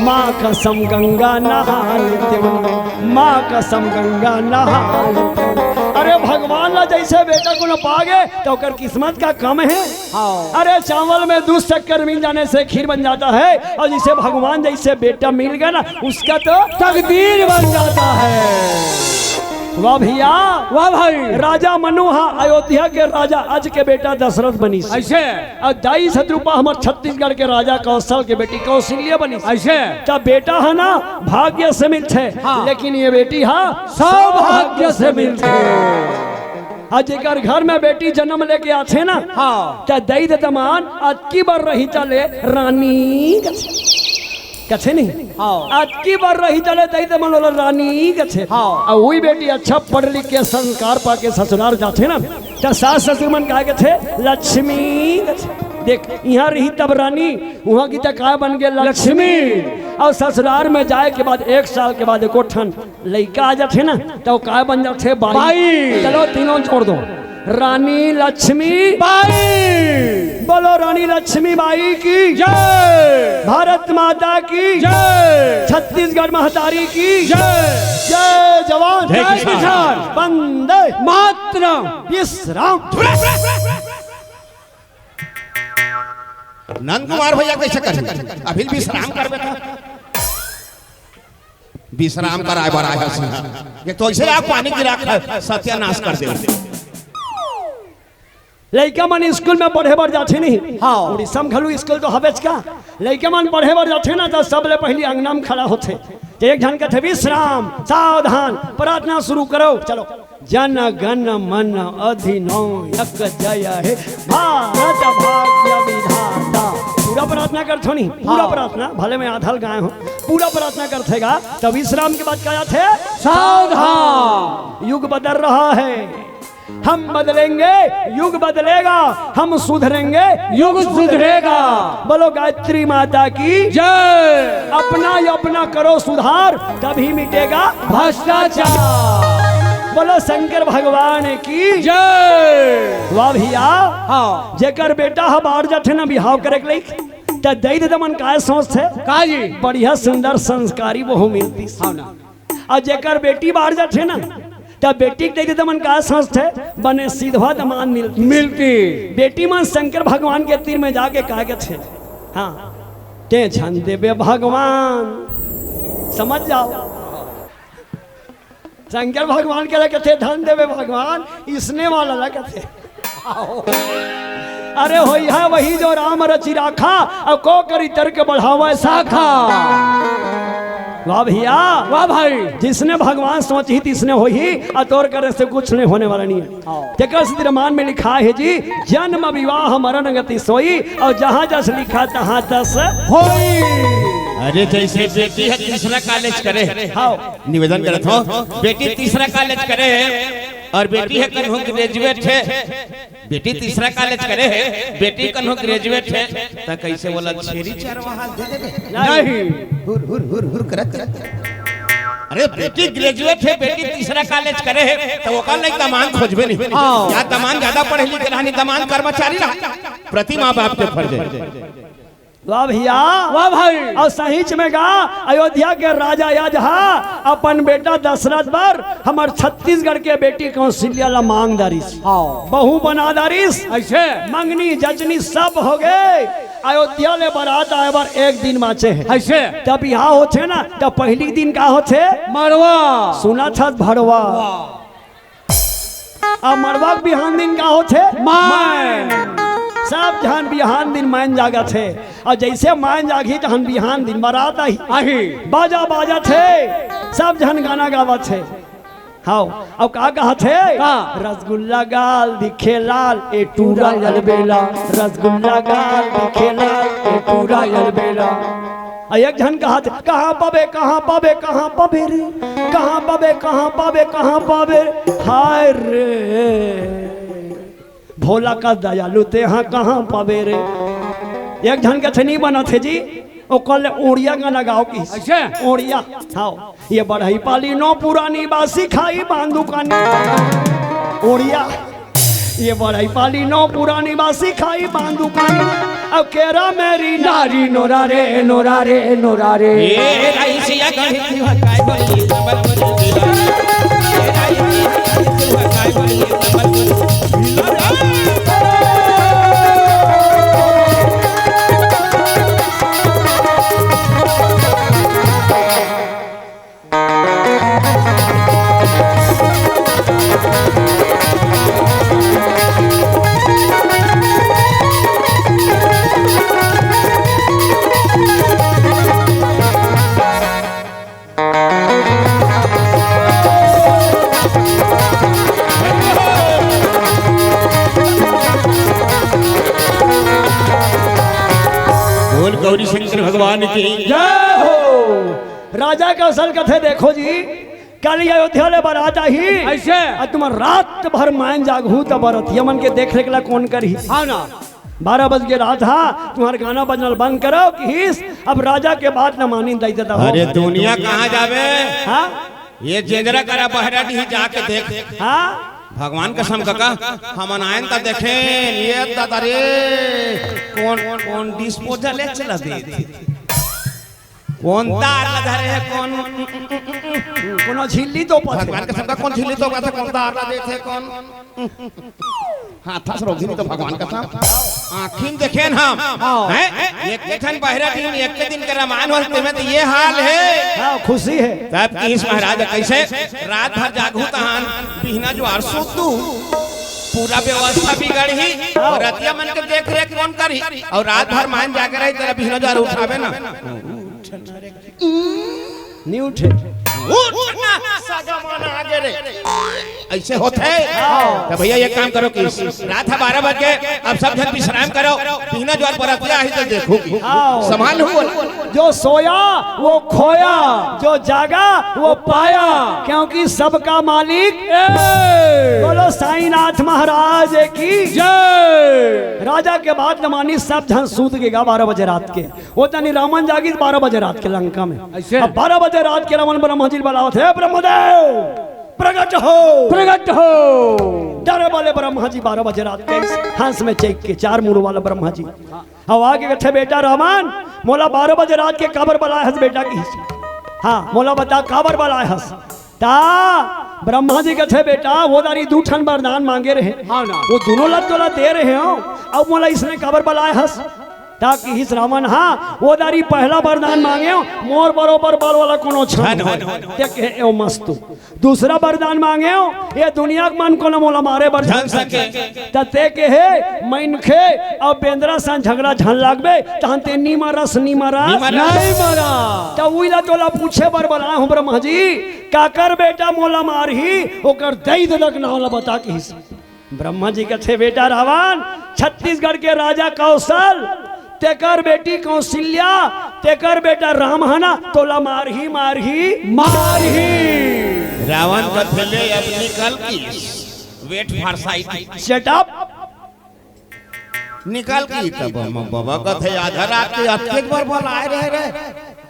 माँ कसम गंगा नहा लेतेंव, माँ कसम गंगा नहा लेतेंव।" अरे भगवान ला जैसे बेटा कोनो पा गे, त ओकर किस्मत का कम हे? हाँ। अरे चावल में दूध शक्कर मिल जाने से खीर बन जाता है, अउ जैसे भगवान जैसे बेटा मिल गे ना, उसका तो तकदीर बन जाता है। वाह भैया। वाह भाई। राजा मनु ह अयोध्या के राजा यज के बेटा दशरथ बनिस। ऐसे? अउ दाई सतरूपा हमर छत्तीसगढ़ के राजा कौशल के बेटी कौशल्या बनिस। ऐसे? त बेटा ह ना भाग्य से मिलथे, हाँ। लेकिन ये बेटी ह सौभाग्य से मिलथे। अउ जेकर घर में बेटी जनम लेके आथे ना, हाँ। त दई ददा मन अतकी बर रही तले रानी कथे। कथे नहीं? हाँ। अतकी बर रही तले दई ददा मन ओला रानी कथे। हाँ। अउ वही बेटी अच्छा पढ़ लिख के संस्कार पाके ससुरार जाथे ना, त सास ससुर मन काय कथे? लक्ष्मी कथे। देख, इहाँ रही तब रानी, उहाँ की त काय बन गे? लक्ष्मी। लक्ष्मी। अउ ससुरार में जाय के बाद एक साल के बाद एको ठन लइका आ जाथे ना, त ओ काय बन जाथे? बाई। बाई। चलो तीनों जोड़ दो। रानी लक्ष्मी बाई। बोलो रानी लक्ष्मी बाई की जय। भारत माता की जय। छत्तीसगढ़ महतारी की जय। जय जवान। जय किसान। वंदे मातरम। विश्राम। नंद कुमार भैया कैसे कर, अभी विश्राम कर बेटा। विश्राम कराय बर आय हस। ये तो ऐसे आप पानी गिरा के सत्यानाश कर दे। लइका मन स्कूल में पढ़े बर जाथे नहीं? हाँ। उड़ीसा में घलो स्कूल तो हवेच का। लइका मन पढ़े बर जाथे ना, त सबले पहिली अंगना में खड़ा होथे। त एक झन कथे, "विश्राम, सावधान, प्रार्थना शुरू करो।" चलो, "जन गण मन अधिनायक जय हे भारत भाग्य विधाता।" पूरा प्रार्थना करथो नहीं, पूरा हाँ। प्रार्थना, भले मैं आधा ल गाय हूँ, पूरा प्रार्थना करथे गा। त विश्राम के बाद का आथे? सावधान। युग बदल रहा है, हम बदलेंगे, युग बदलेगा, हम सुधरेंगे, युग सुधरेगा। बोलो गायत्री माता की जय। अपना ही अपना करो सुधार, तभी मिटेगा भ्रष्टाचार। बोलो शंकर भगवान की जय। वाह भैया। हाँ। जेकर बेटा ह बाहर जाथे ना बिहाव करे के लइक, त दई ददा मन काय सोचथे? का जी? बढ़िया सुंदर संस्कारी बहू मिलतिस। हाँ ना। अउ जेकर बेटी बाहर जाथे ना, त बेटी के दई ददा मन का सोचथे? बने सिधवा दमाद मिलतिस। मिलतिस। बेटी मन शंकर भगवान के तीर में जाके का कथे? हाँ, "ते झन देबे भगवान।" समझ जाओ, शंकर भगवान के ला कथे, "धन देबे भगवान," इसने वाला ला कथे। अरे होई है वही जो राम रचि राखा, अउ को करी तर्क बढ़ावे शाखा। वाह भैया, वाह भाई। जिसने भगवान सोची तिसने होई, अउ तोर करे से कुछ नहीं होने वाला नहीं है। हाँ। तेकर से रामायण में लिखा है जी, जन्म विवाह मरण गति सोई, अउ जहाँ जस लिखा तहाँ तस होई। अरे जैसे बेटी ह तीसरा कॉलेज करे, हाँ। निवेदन करत हँव, बेटी तीसरा कॉलेज करे हे अउ बेटी ह कन्हू ग्रेजुएट हे, बेटी तीसरा कॉलेज करे हे, बेटी कन्हू ग्रेजुएट हे, त कइसे ओला छेरी चरवाहा दे देबे? नहीं। हुर, हुर, हुर, हुर करत, करत। अरे, बेटी ग्रेजुएट हे, बेटी तीसरा कॉलेज करे हे, त ओकर लइक दमांद खोजबे नहीं। हाँ। या दमांद ज्यादा पढ़े लिखे रहनी, दमांद कर्मचारी रहा। प्रति माँ बाप के फर्ज हे। वाह भैया। वाह भाई। अउ सहीच में गा, अयोध्या के राजा अजहा अपन बेटा दशरथ बर हमर छत्तीसगढ़ के बेटी कौशल्या ला मांग डारिस। हाँ। बहू बना डारिस। अइसे? मंगनी जचनी सब हो गे। अयोध्या ले बारात आए बर एक दिन बाँचे हे। अइसे? त बिहाव होथे ना, त पहिली दिन का होथे? मड़वा। सुनत हस भड़वा। वाह। अउ मड़वा के बिहान दिन का होथे? मायन। सब झन बिहान दिन मायन जागत हे। अउ जइसे मायन जागही तहन बिहान दिन बारात आही। आही। बाजा बाजत हे, सब झन गाना गावत हे। हाँ, अउ का कहत हे? का? रसगुल्ला गाल दिखे लाल, ए टूरा अलबेला। रसगुल्ला गाल दिखे लाल, ए टूरा अलबेला। अउ एक झन कहत, कहाँ पाबे, कहाँ पाबे, कहाँ पाबे रे? कहाँ पाबे, कहाँ पाबे, कहाँ पाबे? हाय रे, भोला का दयालु तेहा कहाँ पाबे रे? एक झन कथे नहीं बनत हे जी, ओकर ले ओड़िया गाना गाव किहिस। अइसे? ओड़िया, हाँ। ये बढ़ई पाली नौ पुरानी बासी खाई बांधू कानी। ओड़िया। ये बढ़ई पाली नौ पुरानी बासी खाई बांधू कानी। अब केरा मेरी नारी नोरा रे, नोरा रे, नोरा रे। ए राइसिया गढ़ी दिवा काय बोली, नंबर बोली। ए राइसिया गढ़ी दिवा काय बोली, नंबर बोली। बोल गौरी शंकर भगवान की। जय हो। राजा कौशल कथे, देखो जी, कल अयोध्या ले बारात आही। अइसे? अउ तुमन रात भर मायन जागहू त बरतिया मन के देख रेख ला कोन करही? हाँ ना। बारह बज के रात हा, तुम्हर गाना बजना ल बंद करो किहिस। अब राजा के बात न मानिन, दई ददा हो। अरे दुनिया कहाँ जाबे? हाँ? ये जेंजरा करा बहरा डीह जाके देख। हाँ? भगवान कसम कका, हमन आयन त देखेन, ये ददा रे, कोन, कोन डिस्पोजल ए चला दे। कोन तार ला धरे हे, कोन? कोनो झिल्ली तो पथे। भगवान कसम का कोन झिल्ली तो पथे, कोन तार ला देथे, कोन? हाथ से रोक झिल्ली तो भगवान कसम। आँखी में देखेन हम। हाँ। हैं? एक ठन बहरा डीह में एक दिन के रामायण होल, तेमे तो ये हाल हे। हाँ, खुशी हे। तब किहिस महाराज कइसे? रात भर जागहू तहान, बिहना जुआर सुतहू। पूरा व्यवस्था बिगड़ही। हाँ। अउ रतिया मन के देख रेख कोन करही? अउ रात भर मायन जागे रही, तेला बिहना जुआर उठाबे ना। नहीं उठे। उठ ना, सगा मन आगे रे। अइसे होथे? हाँ। त भैया एक काम करो कि रात ह बारह बज गे, अब सब झन विश्राम करो, बिहना जुआर बरतिया आही त देखहू। हाँ। संभाल हूँ बोला। जो सोया वो खोया, जो जागा वो पाया, क्योंकि सबका मालिक ए। बोलो साईनाथ महाराज की जय। राजा के बात न मानिस, सब झन सूत गे गा बारह बजे रात के। ओ तनी रामन जागिस बारह बजे रात के लंका में। अइसे? अब बारह बजे रात के रावण ब्रह्मा जी ल बलावत हे, "हे ब्रह्मदेव, प्रगट हो।" प्रगट हो। डरे वाले ब्रह्मा जी बारह बजे रात के हंस में चइक के, चार मुड़ वाला ब्रह्मा जी। अब आके कथे, "बेटा रावण, मोला बारह बजे रात के काबर बलाए हस बेटा?" किहिस। "हाँ, मोला बता, काबर बलाए हस?" ता ब्रह्मा जी कथे, "बेटा, वो दारी दू ठन वरदान मांगे रहे, हाँ ना। वो दूनों ला तोला दे रहे हो, अब मोला इसने काबर बलाए हस?" त किहिस रावण, हाँ, ओ दारी पहला वरदान मांगेंव, मोर बरोबर बल वाला कोनो झन झन होय। होय। ते कहे, "एव मस्तु।" दूसरा वरदान मांगेंव, "ए दुनिया के मन कोनो मोला मारे बर झन झन सके।" सके। त ते कहे, "मनखे अउ बेंदरा सन झगड़ा झन लागबे, तहन ते नी मरस, नी मरस।" नी मरस। नहीं मरा। त उही ला तोला पूछे बर बलाए हंव ब्रह्मा जी, काकर बेटा मोला मारही, ओकर दई ददा के नांव ला बता किहिस। ब्रह्मा जी कथे, "बेटा रावण, छत्तीसगढ़ के राजा कौशल, तेकर बेटी कौशल्या, तेकर बेटा राम ह ना, तोला मारही, मारही, मारही।" रावण कथे, "ले अब निकल की, wait for side। Shut up। निकल की।" तब हम बाबा कथे, "आधा रात के अतकेच बर बलाए रहे रे।"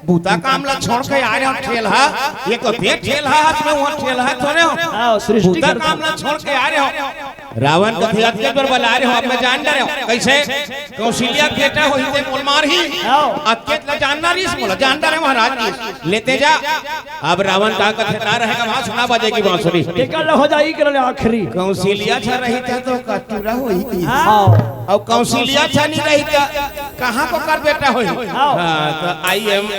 बुता काम ला छोड़ के आए रहे हो, ठेलहा, ये तो दे ठेलहा, हाथ में वो ठेलहा थोड़े हो। हाँ, सृष्टि बुता करता। काम ला छोड़ के आए रहे हो। रावण कथे, "अतकेच बर बलाए रहे हो, अब मैं जान डरे हो।" कैसे? कौशल्या बेटा होही ते मोल मारही। हाँ। अतकेच ला जानना रिहिस मोला, जान डरे महाराज जी। लेते जा। अब रावण का कथे, "ना रहेगा, वहाँ सुना बजेगी बांसुरी।" टिकल हो जाई कर ले आखिरी। कौशल्या अच्छा रही था तो कटुरा होई थी। हाँ। अउ कौशल्या अच्छा नहीं रही था, कहाँ को कर बेटा होई? हाँ। हाँ, तो I am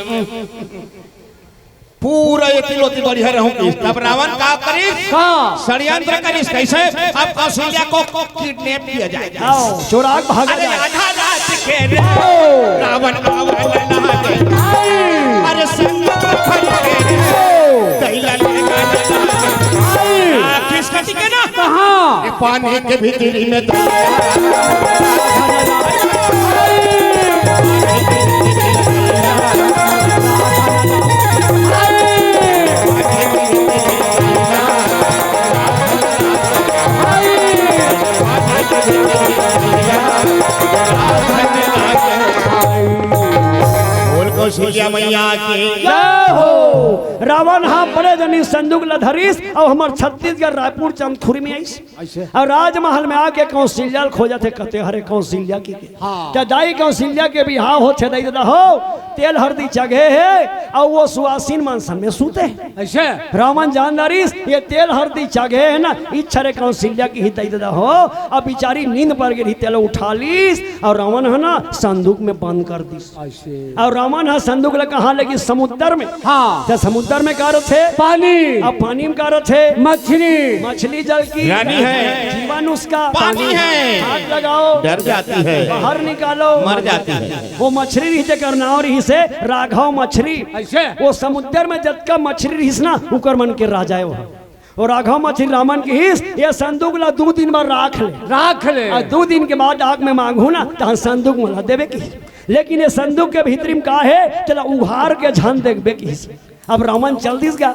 पूरा एती लोती बढ़िया रहूं कि तब रावण का करिस? का? षड्यंत्र करिस। कैसे? अब कौशल्या को किडनैप किया जाए। आओ, चोराक भागा अरे जाए। आधा रात के रे आओ। रावण आवन लागे। आई। अरे संग में फंस के रे। आओ। कैला लेगा आई। आ, किसका टिके ना? कहाँ? पानी के भीतरी में तो बोल कौशल्या मैया की। जय हो। रावण हा बड़े जनी संदूक ला धरिस अउ हमर छत्तीसगढ़ रायपुर चंदखुरी में आइस। ऐसे? अउ राजमहल में आके कौशल्या ल खोजत हे, कथे, "हरे कौशल्या की के?" हाँ। त दाई कौशल्या के बिहाव होथे, दाई ददा हो, तेल हरदी चघे हे, अउ वो सुवासिन मन सन में सूते हे। ऐसे? रावण जान डारिस, ये तेल हरदी चघे हे ना, इच्छा रे कौशल्या की ही दाई ददा हो, अब बिचारी नींद पर गे रही, तेला उठा लीस, अउ रावण ह ना संदूक में बंद कर दिस। ऐसे। अउ रावण ह संदूक ला कहाँ लेगिस? समुद्र में। हाँ। त समुद्र में का रथे? पानी। अब पानी में का रथे? मछली। मछली जल की रानी है। जीवन उसका पानी है। हाथ लगाओ। डर जाती है। बाहर निकालो। मर जाती है। वो मछली रही, जेकर नाव रहिस हे राघव मछली। ऐसे? वो समुद्र में जतका मछली रहिस ना, उकर मन के राजा हे वो। अउ राघव मछली रावण किहिस, "ये संदूक ला दू दिन बर राख ले।" राख ले। अउ दू दिन के बाद आग में मांगहूं ना, तहन संदूक मोला देबे किहिस। लेकिन ये संदूक के भीतरी में का हे, तेला उघार के झन देखबे किहिस। अब रावण चल दिस गा।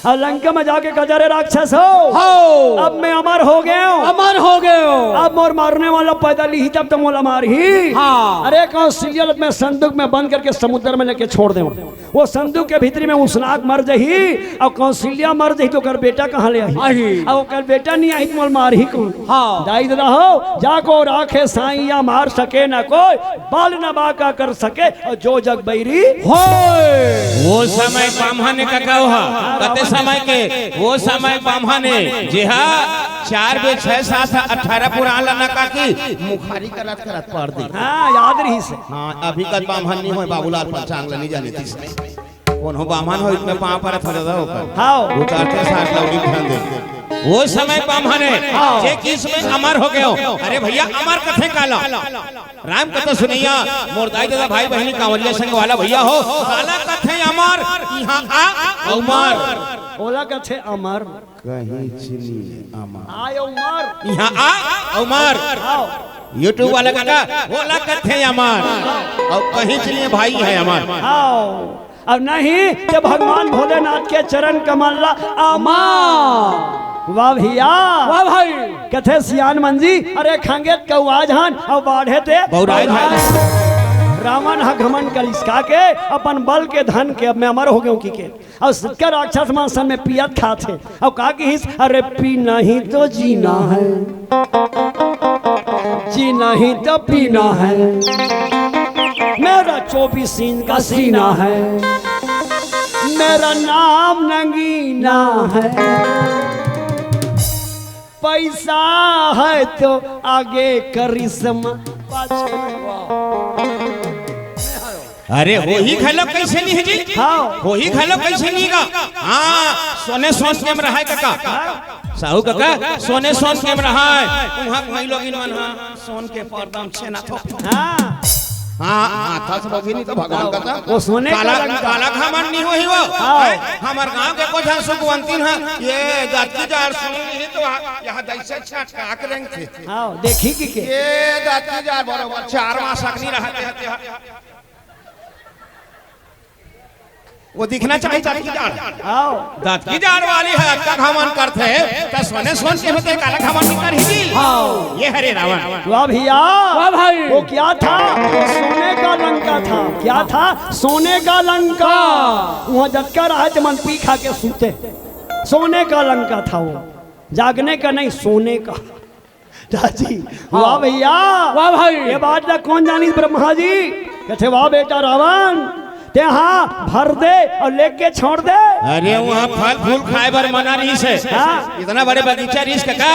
अउ लंका में जाके कथे, "अरे राक्षस हो, हो। अब मैं अमर हो गेंव। अमर हो गेंव। अब मोर मारने वाला पैदा लिही तब तो मोला मारही।" हाँ। अरे कौशल्या ल मैं संदूक में बंद करके समुद्र में लेके छोड़ देंव। वो संदूक के भीतरी में उसनाक मर जही, अउ कौशल्या मर जही, त ओकर बेटा कहाँ ले आही? आही। अउ ओकर बेटा नहीं आही, त मोला मारही कोन? हाँ। दाई ददा हो, जाको राखे साइया मार सके न कोई, बल न बाका कर सके, अउ जो जग बैरी होय। वो समय बाम्हन हे कका, वो हा, कते समय के, वो समय बाम्हन हे, जेहा चार बे छह सात अठारह पुरान ला न काकी, मुखारी करत करत पढ़ दी। हाँ, याद रहिस हे। हाँ, अभी कत बाम्हन नहीं होय, बाबूलाल पंचांग ला नहीं जाने तीस। कोनो बाम्हन होय, इसमें पाँव परत हो जाता होगा। हाँ। उतारते साथ लौड़ी ध्यान दे। वो समय बाम्हन हे, हाँ। जे किस में अमर हो गेंव। अरे भैया, अमर कथे काला। राम कथा सुनइया, मोर दाई ददा भाई बहिनी कांवरिया संग वाला भैया हो, काला कथे अमर, इहाँ आ अमर। ओला कथे अमर। कहीं चिनी अमर। आय अमर। इहाँ आ अमर। आओ। YouTube वाला काका, ओला कथे अमर। अउ कहीं चिनी भाई हे अमर। आओ। अउ नहीं त भगवान भोलेनाथ के चरण कमल ला अमर। वाह भैया। वाह भाई। कथे सियान मन जी, अरे खंगेत कौआ झन, अउ बाढ़े ते बौराए झन। रावण ह घमंड करिस का के, अपन बल के धन के, अब मैं अमर हो गेंव किके। अउ सतका राक्षस मन सन में पियत खात हे। अउ का किहिस? अरे पीना ही तो जीना है, जीना ही तो पीना है, मेरा चौबीस इंच का सीना है, मेरा नाम नगीना है, पैसा है तो आगे करिश्मा, पाछे अरे, होही घलो कइसे नहीं हे जी? हाँ। होही घलो कइसे नहीं गा? हाँ, सोने सोन के में रहाय कका। हाँ। साहू कका, सोने सोन के में रहाय। उहाँ कई लोगिन मन हा सोन के पर्दा म छेना थोप। हाँ। हाँ, हाँ, था सब अभी नहीं तो भगवान का था। वो सोने का काला, लंका। काला घमंड नहीं होही वो। हाँ। हैं? हमर गांव के कुछ झन सुखवंतिन हा, ये जाति जार सुनी नहीं तो यहाँ जैसे छटका के रेंग थे। हाँ, देखी कि के। ये जाति जार बरोबर चार मास अग्नि रहते हते। वो दिखना चाहिए जाति जार। हाँ। जाति जार वाली हे, अतका घमंड करथे, त सोने सोन के होथे, काला घमंड नहीं करही जी। हाँ। ये हरे रावण। वाह भैया। वाह भाई। वो क्या था? वो सोने का लंका था। क्या था? सोने का लंका। वहाँ जतका रहा मन पी खा के सूते। सोने का लंका था वो। जागने का नहीं, सोने का। दाजी, वाह भैया। वाह भाई। ये बात ला कोन जानिस ब्रह्मा जी? कथे, "वाह बेटा रावण, ते हाँ भर दे अउ लेके छोड़ दे।" अरे, वहाँ फल फूल खाय बर मना रहिस हे। हाँ। इतना बड़े बगीचा रहिस कका।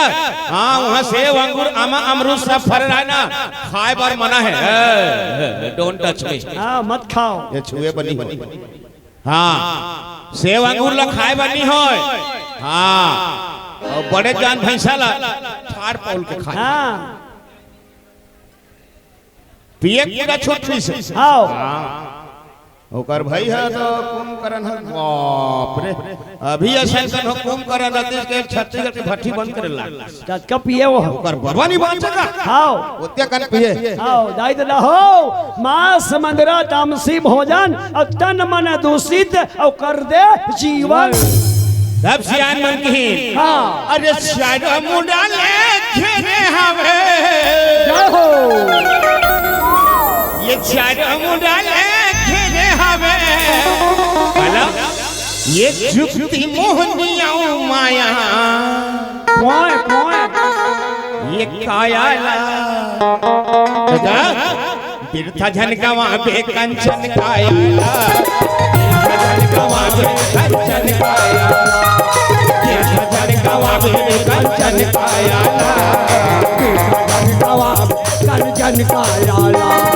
हाँ, वहाँ सेव, अंगूर, आमा, अमरूद सब फर रहा हे ना, खाय बर मना हे। ए, ए, don't touch me। हाँ, मत खाओ। ये छुए बर नहीं होय। हाँ, सेव अंगूर ला खाय बर नहीं होय। हाँ, अउ बड़े जान भैंसा ला फाड़ पौल के खाय। हाँ। पिए के पूरा छूट रहिस हे। हाँ। हाँ। ओकर भाई हे तो कुंभकर्ण हे, बाप रे। अभी अइसन कन हो कुंभकर्ण रहितिस के छत्तीसगढ़ के भट्टी बंद करे लाग। जतका पिए वो। ओकर बबा नहीं बांचे का? हाँ। ओतका कन पिए। हाँ, दाई ददा हो, मांस मंदिरा तामसी भोजन, अउ तन मन दूषित, अउ कर दे जीवन। तब सियान मन कहिन, हाँ। अरे चारों मुड़ा ले घेरे हवे। जय हो। ये चारों मुड़ा ले घेरे हवे। हेलो? ये जुगती मोहनी अउ माया। पोय, पोय। ये काया ला। दादा, बिरथा झन गवाबे कंचन काया ला। बिरथा झन गवाबे कंचन काया ला। बिरथा झन गवाबे कंचन काया ला। बिरथा झन गवाबे कंचन काया ला।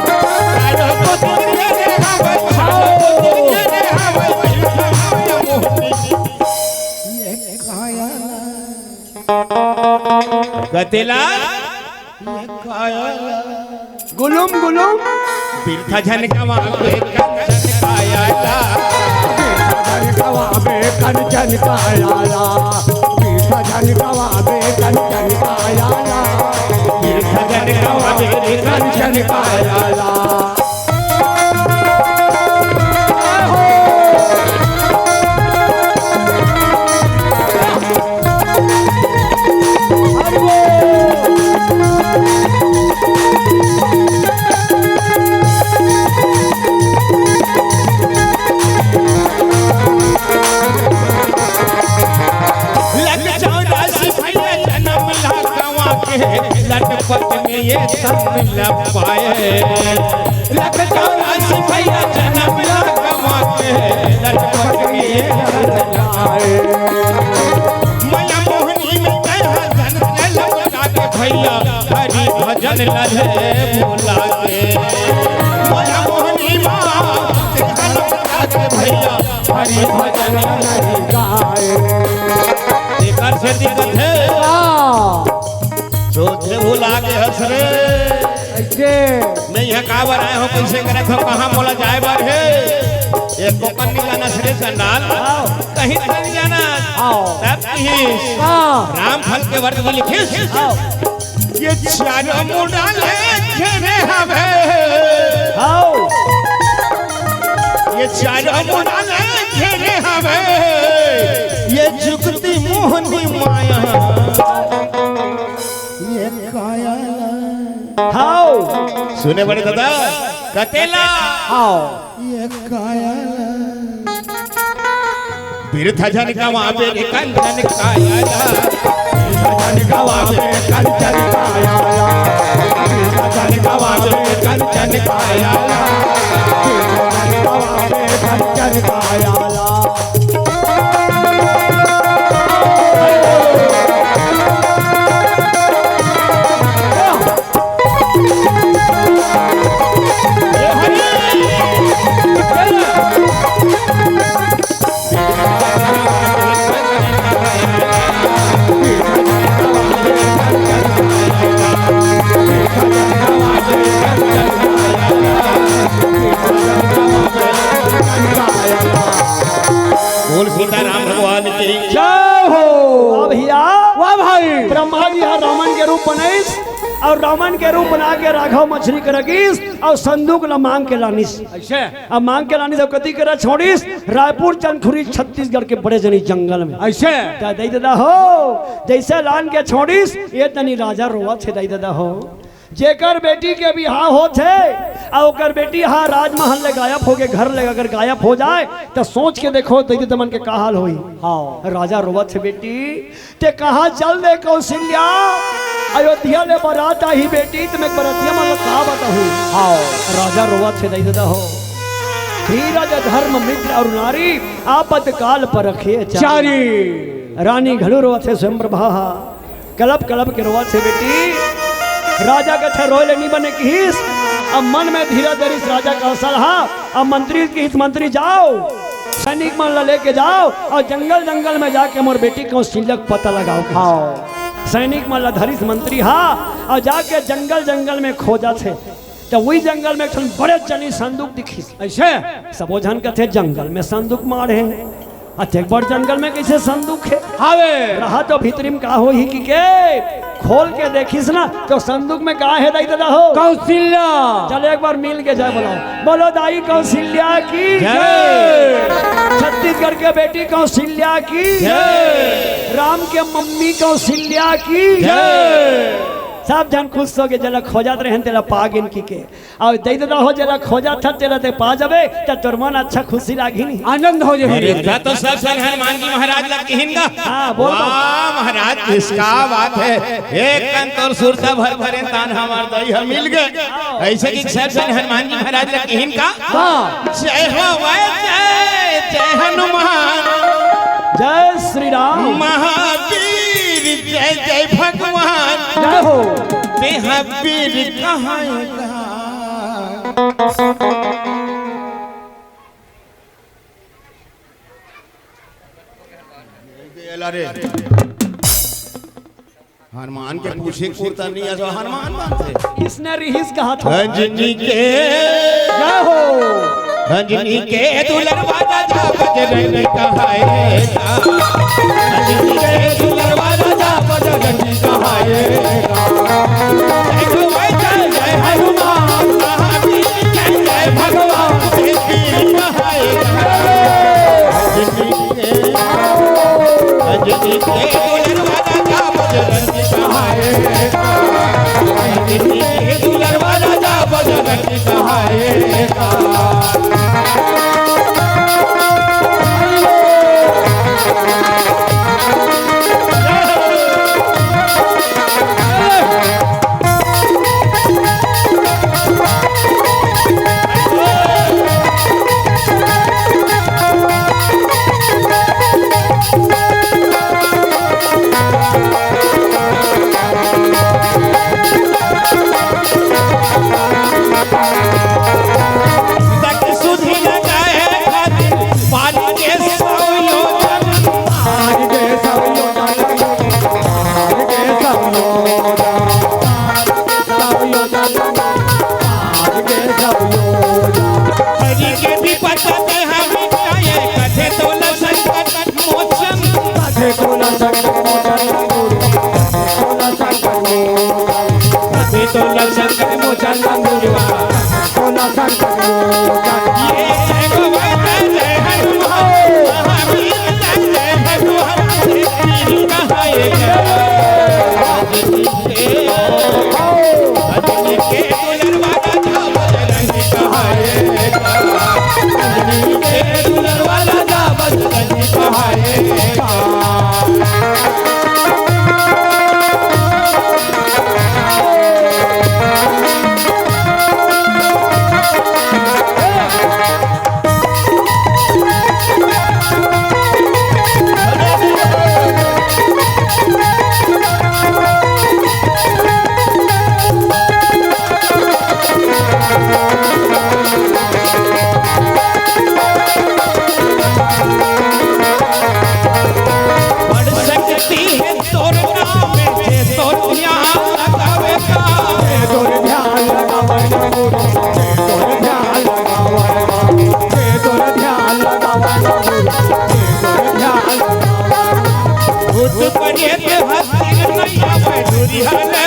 कतेला? गुलुम गुलुम। बिरथा झन गवाबे कंचन काया ला। बिरथा झन गवाबे कंचन काया ला। बिरथा झन गवाबे कंचन काया ला। बिरथा झन गवाबे कंचन काया ला। लख चौरासी भैया जन्म ला गवा के, लटपट में ये तन मिल पाए। लख चौरासी भैया जन्म ला गवा के, लटपट में ये तन मिल पाए। मैया मोहनी में कहा जन के लौटा दे भैया, हरि भजन लहे बोला के। मैया मोहनी माँ, देखा लौटा दे भैया, हरि भजन नहीं गाए। एकर से दिक्कत हे। हाँ। सोचे भुला गे हस रे। कैसे? मैं यहाँ काबर आए हों, कैसे करे हों, कहाँ मोला जाए बर हे? ये कोकन नहीं जाना रे चंडाल। हाँ। कहीं नहीं जाना। हाँ। तब कहिस। हाँ। राम फल के वर्त में लिखिस। हाँ। ये चारों मुड़ा ले घेरे हवे। हाव। ये चारों मुड़ा ले घेरे हवे। ये जुगती मोहनी माया। ये काया ला। हाव। सुने बड़े दादा, कतेला। हाव। ये काया ला। बिरथा झन गवाबे रे कंचन काया ला। बिरथा झन गवाबे कंचन काया ला। बिरथा झन गवाबे कंचन काया ला। बिरथा झन गवाबे कंचन काया ला। रूप बनाइस अउ रावण के रूप बना के राघव मछरी के रखिस अउ संदूक ला मांग के लानिस। अइसे? अब मांग के लानिस अउ कति करा छोड़िस, रायपुर चंदखुरी छत्तीसगढ़ के बड़े जनी जंगल में। अइसे? त दई ददा हो, जइसे लान के छोड़िस, ए तनी राजा रोवत हे दई ददा हो। जेकर बेटी के बिहाव होत हे, अउ ओकर बेटी हा राजमहल ले गायब होके घर ले अगर गायब हो जाय, त सोच के देखो, दई ददा मन के का हाल होही। हाँ। राजा रोवत हे, बेटी, ते कहाँ चल दे कौशल्या? अयोध्या ले बरात आही बेटी, त मैं बरतिया मन ला का बताहूँ? हाँ। राजा रोवत हे दई ददा हो। धीरज धर्म मित्र अउ नारी, आपतकाल परखे चारी। चारी। रानी घलो रोवत हे स्वयंप्रभा हा। कलप कलप के रोवत हे बेटी। राजा कथे रोय ले नी बने किहिस। अब मन में धीरज धरिस राजा कौशल हा। अब मंत्री किहिस, मंत्री जाव, सैनिक मन ला लेके जाव अउ जंगल जंगल में जाके मोर बेटी कौशल्या के पता लगाव। हाँ। सैनिक मन ला धरिस मंत्री हा अउ जाके जंगल जंगल में खोजत हे। त उही जंगल में एक ठन बड़े जनी संदूक दिखिस। अइसे? सबो झन कथे जंगल में संदूक माढ़े हे, अतेक बड़ जंगल में कइसे संदूक हे? हावे। रहा तो भीतरी में का होही कि के खोल के देखिस ना, त संदूक में का हे दई ददा हो? कौशल्या। चल एक बार मिल के जय बोलाव। बोलो दाई कौशल्या की जय। जय। छत्तीसगढ़ के बेटी कौशल्या की जय। राम के मम्मी कौशल्या की जय। सब झन खुश होके जेला खोजत रहेन तेला पा गेन किके। अउ दई ददा हो, जेला खोजत हस, तेला ते पा जाबे, त तोर मन अच्छा खुशी लागही नी। आनंद हो जाही। अरे, त तो सब झन हनुमान जी महाराज ला किहिन गा। हाँ, बोल, बोल। वाह महाराज, किसका बात है, एक कन तोर सुरता भर भरे तान हमार दई ह मिल गे। अइसे कि सब झन हनुमान जी महाराज ला किहिन का। हाँ। जय हो, जय, जय हनुमान। जय श्री राम। महावीर, जय जय भगवान। जय हो। ते ह वीर कहाए का। हनुमान के पूछे कुरता नहीं, ऐसा हनुमान मानते। इसने रिहिस कहा था। अंजनी के जय हो। अंजनी के दुलरवा राजा बजरंग कहाए। अंजनी के दुलरवा राजा बजरंग कहाए। जय जय हनुमान महावीर, जय जय भगवान शिव कहाए। अंजनी के, अंजनी के दुलरवा राजा बजरंग कहाए। अंजनी के दुलरवा राजा बजरंग कहाए। तक सुधि न जाए खातिर पानी के सौ योजन। पानी के सौ योजन, पानी के सौ योजन, पानी के सौ योजन, पानी के सौ योजन। हरि के भी पता ते हमें जाए, कथे तोला संकट मोचन। कथे तोला संकट मोचन, कथे तोला संकट मोचन, कथे तोला संकट मोचन, कथे तोला संकट मोचन। ये जय गोविंद जय हनुमान, महावीर जय जय हनुमान, कहाए। बड़ शक्ति हे तोर नाम में, जे तोर ध्यान लगावे गा। जे तोर ध्यान लगावे गा, जे तोर ध्यान लगावे गा, जे तोर ध्यान लगावे गा, जे तोर ध्यान लगावे गा। भूत प्रेत हस्ती नैया में, दूरी हले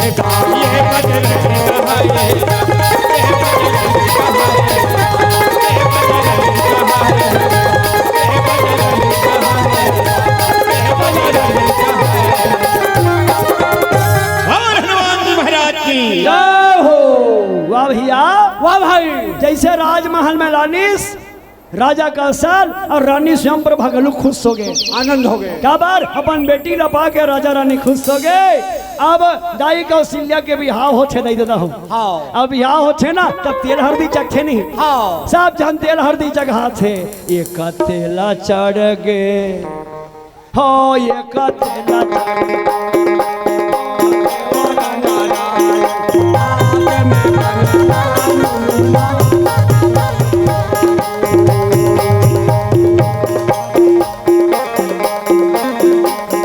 और हनुमान जी महाराज की। जय हो। वाह भैया, वाह भाई। जैसे राजमहल में लानिस राजा कौशल और रानी स्वयंप्रभा घलो खुश हो गए। आनंद हो गए। काबर अपन बेटी ला पाके राजा रानी खुश हो गए। अब दाई कौशल्या के बिहाव होथे, दाई ददा हो। हाँ। अब बिहाव होथे ना, तब तेल हरदी चघथे नहीं। हाँ। सब झन तेल हरदी चघाथे। एक तेला चढ़ गे, हो एक तेला चढ़ गे।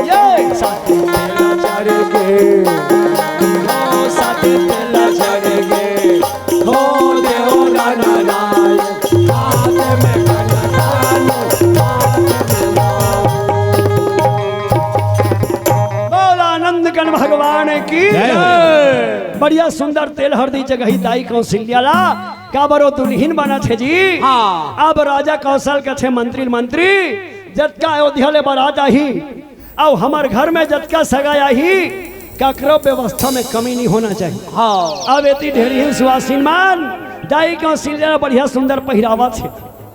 ये साथी तेला चढ़ गे, ओ साथी तेला चढ़ गे, हो देवरा नारायण, हाथ में कनकानो, हाथ में लाओ। बोल आनंद कन भगवान की जय हो। बढ़िया सुंदर तेल हरदी चघही दाई कौशल्या ला, काबर ओ दुल्हिन बनत हे जी। हाँ। अब राजा कौशल कथे, मंत्री, मंत्री, जतका अयोध्या ले बारात आही, अउ हमर घर में जतका सगा आही, ककरो व्यवस्था में कमी नहीं होना चाहिए। हाँ। अब एती ढेरहिन सुवासिन मन, दाई कौशल्या बढ़िया सुंदर पहिरावत हे,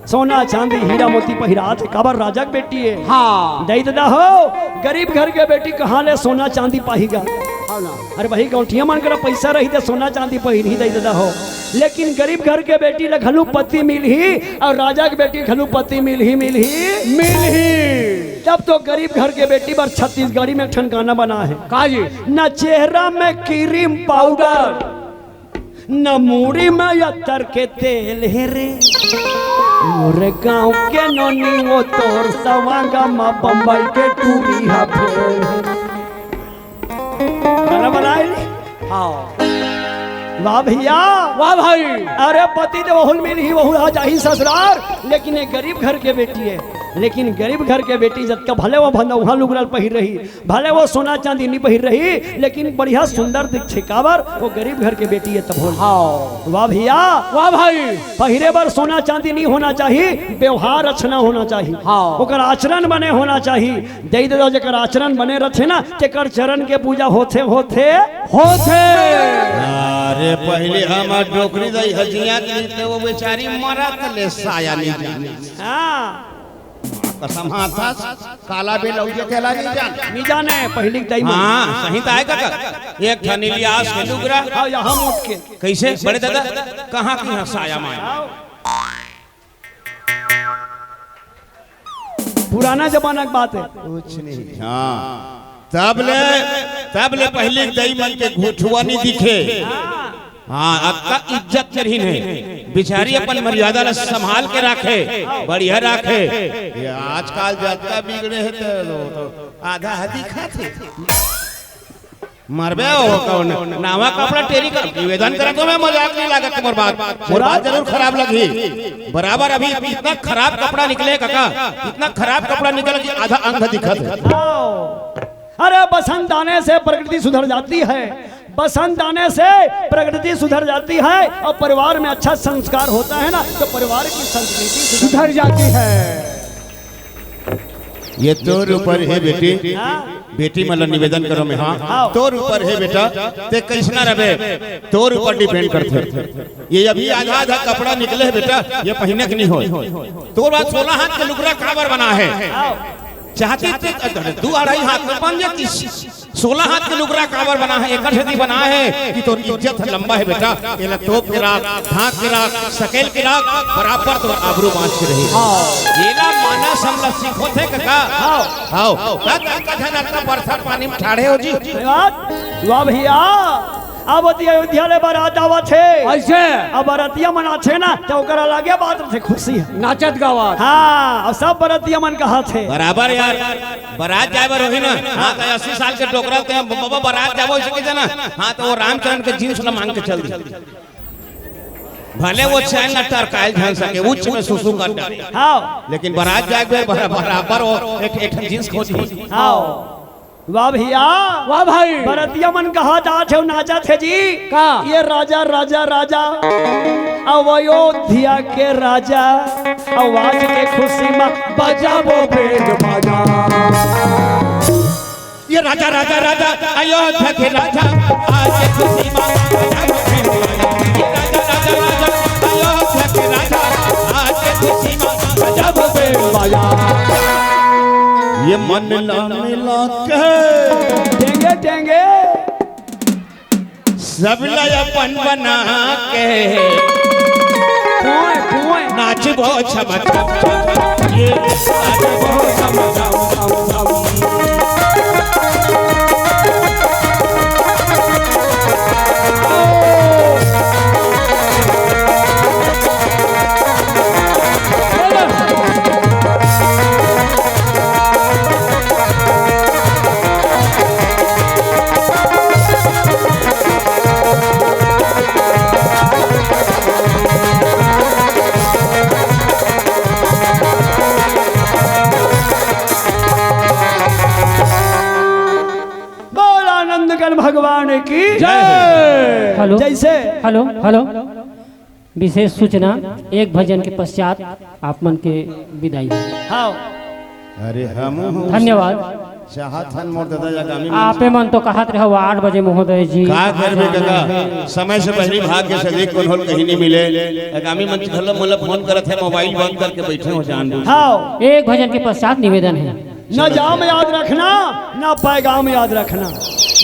सोना चांदी हीरा मोती पहिरात हे, काबर राजा के बेटी हे। हाँ। दाई ददा हो, गरीब घर के बेटी कहाँ ले सोना चांदी पाही गा? हाँ ना। अरे भाई, गौंटिया मन करा पैसा रही त सोना चांदी पहिरही, दाई ददा हो, लेकिन गरीब घर के बेटी ला घलो पति मिलही अउ राजा के बेटी घलो पति मिलही, मिलही, मिलही। तब तो गरीब घर के बेटी बर छत्तीसगढ़ी में एक ठन गाना बना हे। का जी? न चेहरा में क्रीम पाउडर, न मूड़ी में अत्तर के तेल हे रे, मोरे गाँव के नोनी वो तोर सवांगा माँ बम्बई के टूरी हा फेल हे रे। गाना बनाए ले। हाँ। वाह भैया। वाह भाई। अरे पति तो बहुल मिलही, बहुल हा जाही ससुरार, लेकिन ये गरीब घर के बेटी हे। लेकिन गरीब घर के बेटी जतका भले वो भंदौहा लुगरा पहिर रही, भले वो सोना चांदी नहीं पहिर रही, लेकिन बढ़िया सुंदर दिखथे, काबर वो गरीब घर के बेटी हे तब हो। हाँ। वाह भैया। वाह भाई। पहिरे बर सोना चांदी नहीं होना चाहिए, व्यवहार अच्छा होना चाहिए। हाँ। ओकर आचरण बने होना चाहिए। दाई ददा जेकर आचरण बने रथे ना, तेकर चरण के पूजा होथे, होथे, होथे। अरे, पहिली हमर डोकरी दाई ह जियात रहिस त वो बेचारी मरत ले साया नहीं जानिस। हाँ। कसम हाथस, काला बेलौजे तेला नहीं जान। नहीं जाने, पहिली के दाई मन। हाँ, सही त आय कका। एक ठन लियास के लुगरा। हाँ, यहाँ मोट के। कैसे? बड़े दादा, कहाँ की यहाँ साया माया? पुराना जमाना के बात हे। कुछ नहीं। हाँ। तब ले, तब ले पहिली दाई मन के घुठुआ नहीं दिखे। हाँ, अतका इज्जत करहिन हे। बिचारी अपन मर्यादा ला संभाल के राखे, बढ़िया राखे। ये आजकल जतका बिगड़े हे ते आधा आधी खाथे। मरबे हो कौन? नावा कपड़ा टेरी कर निवेदन करत हों मैं, मजाक नहीं लागत मोर बात। मोर बात जरूर खराब लगही। बराबर अभी इतना खराब कपड़ा निकले कका, इतना खराब कपड़ा निकले कि आधा अंग दिखत हे। अरे बसंत आने से प्रकृति सुधर जाती है, बसंत आने से प्रकृति सुधर जाती है और परिवार में अच्छा संस्कार होता है ना, तो परिवार की संस्कृति सुधर जाती है। ये तोर ऊपर हे बेटी, हाँ। बेटी मन ला निवेदन करों मैं, हाँ। हाँ। तोर ऊपर हे बेटा, ते कइसना रबे, तोर ऊपर depend करथे। ये अभी आधा आधा कपड़ा निकले हे बेटा, ये पहिने के नहीं होय। तोर बाद सोलह हाथ के लुगरा काबर बना हे? हाँ। चाहती ते दू अढ़ाई हाथ में बन जाती। सोलह हाथ के लुगरा काबर बना हे? एकर सेती बना हे कि तोर इज्जत ह लंबा हे बेटा। एला तोप के राख, ढांक के राख, सकेल के राख, बराबर तोर आबरू बांच के रही। हाँ। एला मानस हमला सिखोथे कका। हाँ। हाँ। तब तक कथे न त बरसात पानी में ठाढ़े हो जी। वाह, वाह भैया। अब ओती अयोध्या ले बारात आवत हे। अइसे? अब बरतिया मन आथे ना, त ओकर अलगे बात रथे, खुशी हे। नाचत गावत। हाँ, अब सब बरतिया मन कहत हे। बराबर यार, बारात जाए बर होही ना, हाँ, त अस्सी साल के डोकरा ते, "बाबा, बारात जाबो," अइसे कहिथे ना, हाँ, त वो रामचरण के जींस ला मांग के चल दी। भले वो चैन ला टरकाए झन सके, उच्च में सुसु कर डारे। हाँ। लेकिन बारात जाए बर बरा-, बराबर वो एक, एक ठन जींस खोजही। हाँ। वाह भैया। वाह भाई। बरतिया मन कहा जात हे, नाचत हे जी। का? ये राजा, राजा, राजा, अब अयोध्या के राजा, अब आज के खुशी में बजाबो बैंड बाजा। ये राजा, राजा, राजा, अयोध्या के राजा, आज के खुशी में बजाबो बैंड बाजा। ये राजा, राजा, राजा, अयोध्या के राजा, आज के खुशी में बजाबो बैंड बाजा। ये मन ला मिला के, टेंगे, टेंगे। सब ला अपन बना के, कुएं, कुएं। नाचबो छम छम छम। ये नाचबो छम छम छम छम। बोल आनंद कर भगवान की जय। हेलो। जैसे हेलो, हेलो। विशेष सूचना, एक भजन के पश्चात आप मन के विदाई। हाँ। अरे हम धन्यवाद। चाहत हन मोर दादा आगामी मंच आपे मन तो कहत रहो आठ बजे महोदय जी। का करबे कका, समय से पहली भाग के सदी कोनो ल कहीं नहीं मिले। आगामी मंच घलो मोला फोन करत हे, मोबाइल बंद करके बैठे हो जान दो। हाँ। एक भजन के पश्चात निवेदन है। न जाम याद रखना, न पैगाम याद रखना,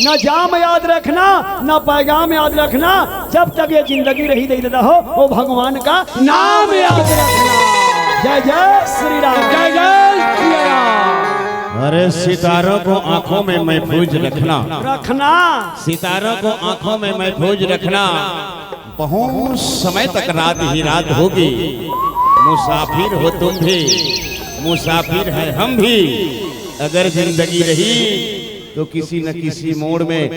न जाम याद रखना, न पैगाम याद रखना। जब तक ये जिंदगी रही दे दादा हो, वो भगवान का नाम याद रखना। जय जय श्री राम। जय जय श्री राम। अरे सितारों को आंखों में महफूज रखना। रखना। सितारों को आंखों में महफूज रखना। बहुत समय तक रात ही रात होगी। मुसाफिर हो तुम भी, मुसाफिर है हम भी। अगर जिंदगी रही तो किसी न किसी मोड़ में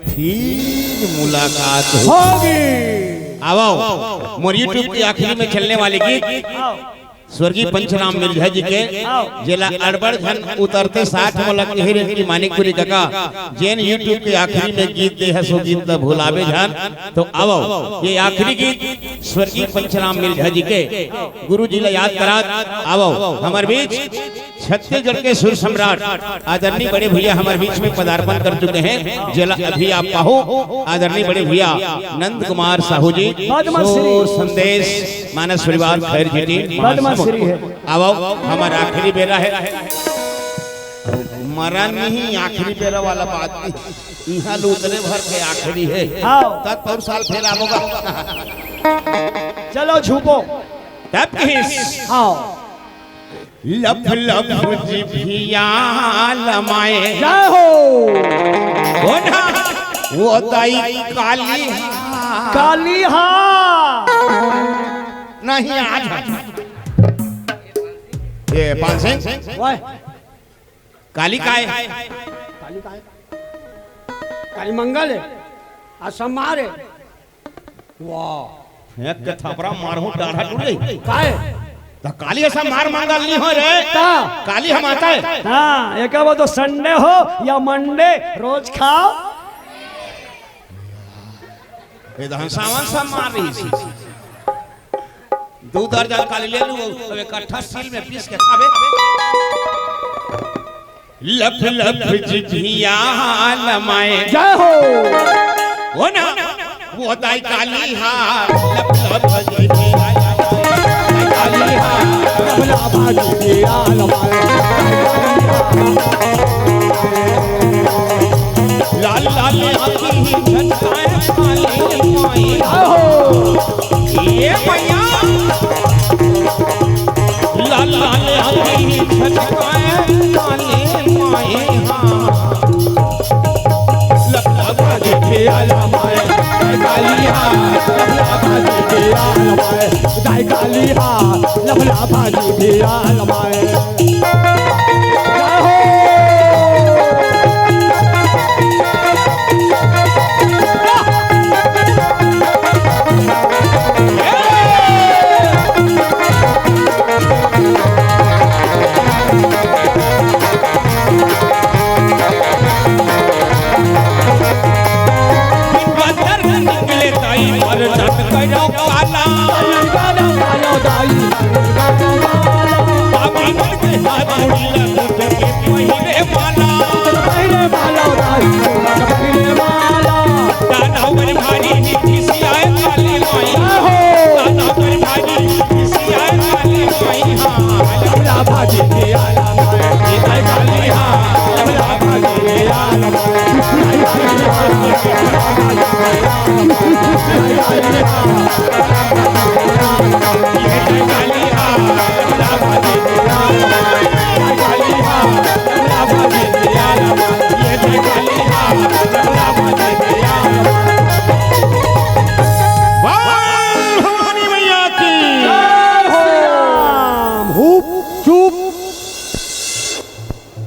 फिर मुलाकात होगी। होगी। आओ, मोर YouTube के आखिरी में चलने वाले गीत स्वर्गीय पंचराम मिर्झा जी के, जेला अड़बड़ झन उतरते साठ मोला कहे रहिन कि मानिकपुरी कका, जेन YouTube के आखिरी में गीत दे हस, वो गीत ला भुलाबे झन। तो आवो, ये आखिरी गीत स्वर्गीय पंचराम मिर्झा जी के, गुरु जी ला याद करात। आवो हमर बीच छत्तीसगढ़ के सुर सम्राट आदरणीय बड़े भैया हमर बीच में पदार्पण कर चुके हैं, जेला अभी आप पाहू आदरणीय बड़े भैया नंद कुमार साहू जी, पद्मश्री। सुर संदेश मानस परिवार खैर जी टीम, पद्मश्री है। आवो, हमर आखिरी बेरा है। मरा नहीं, आखिरी बेरा वाला बात नहीं। इहाँ ले उतरे भर के आखिरी है। हाँ। तब और साल फेर आबो गा। चलो छुपो। तब किस? हाँ। लफ लफ जिभिया लमाए। जय हो। ओ ना, ओ दाई काली हा। काली हा। नहीं, आज ये पान सिंह। वाह। काली काय? काली काय? काली मंगल है, आज सोमवार है। वाह। एक के थपरा मारहूं, डाढ़ा टूट जाई। काय? त काली असन मार मंगल नहीं हो रे। का? काली हम आता है। हाँ, एक वो तो Sunday हो या Monday, रोज खाओ। ये तो हम सावन सब मार रही थी। दू दर्जन काली ले लू, अब इकट्ठा सील में पीस के खाबे। लफ लफ जिभिया लमाए। जय हो। हो ना? वो दाई काली हा, लफ लफ जिभिया लमाए। काली हा, लफ लफ जिभिया लमाए। लाल लाल आँखी झटकाए काली माई। जय हो। ये मैया। लाल लाल आँखी झटकाए काली माई हा। लफला भाजी के आला माए, काली हा। लफला भाजी के आला माए, दाई काली हा। लफला भाजी के आला माए। जय हो।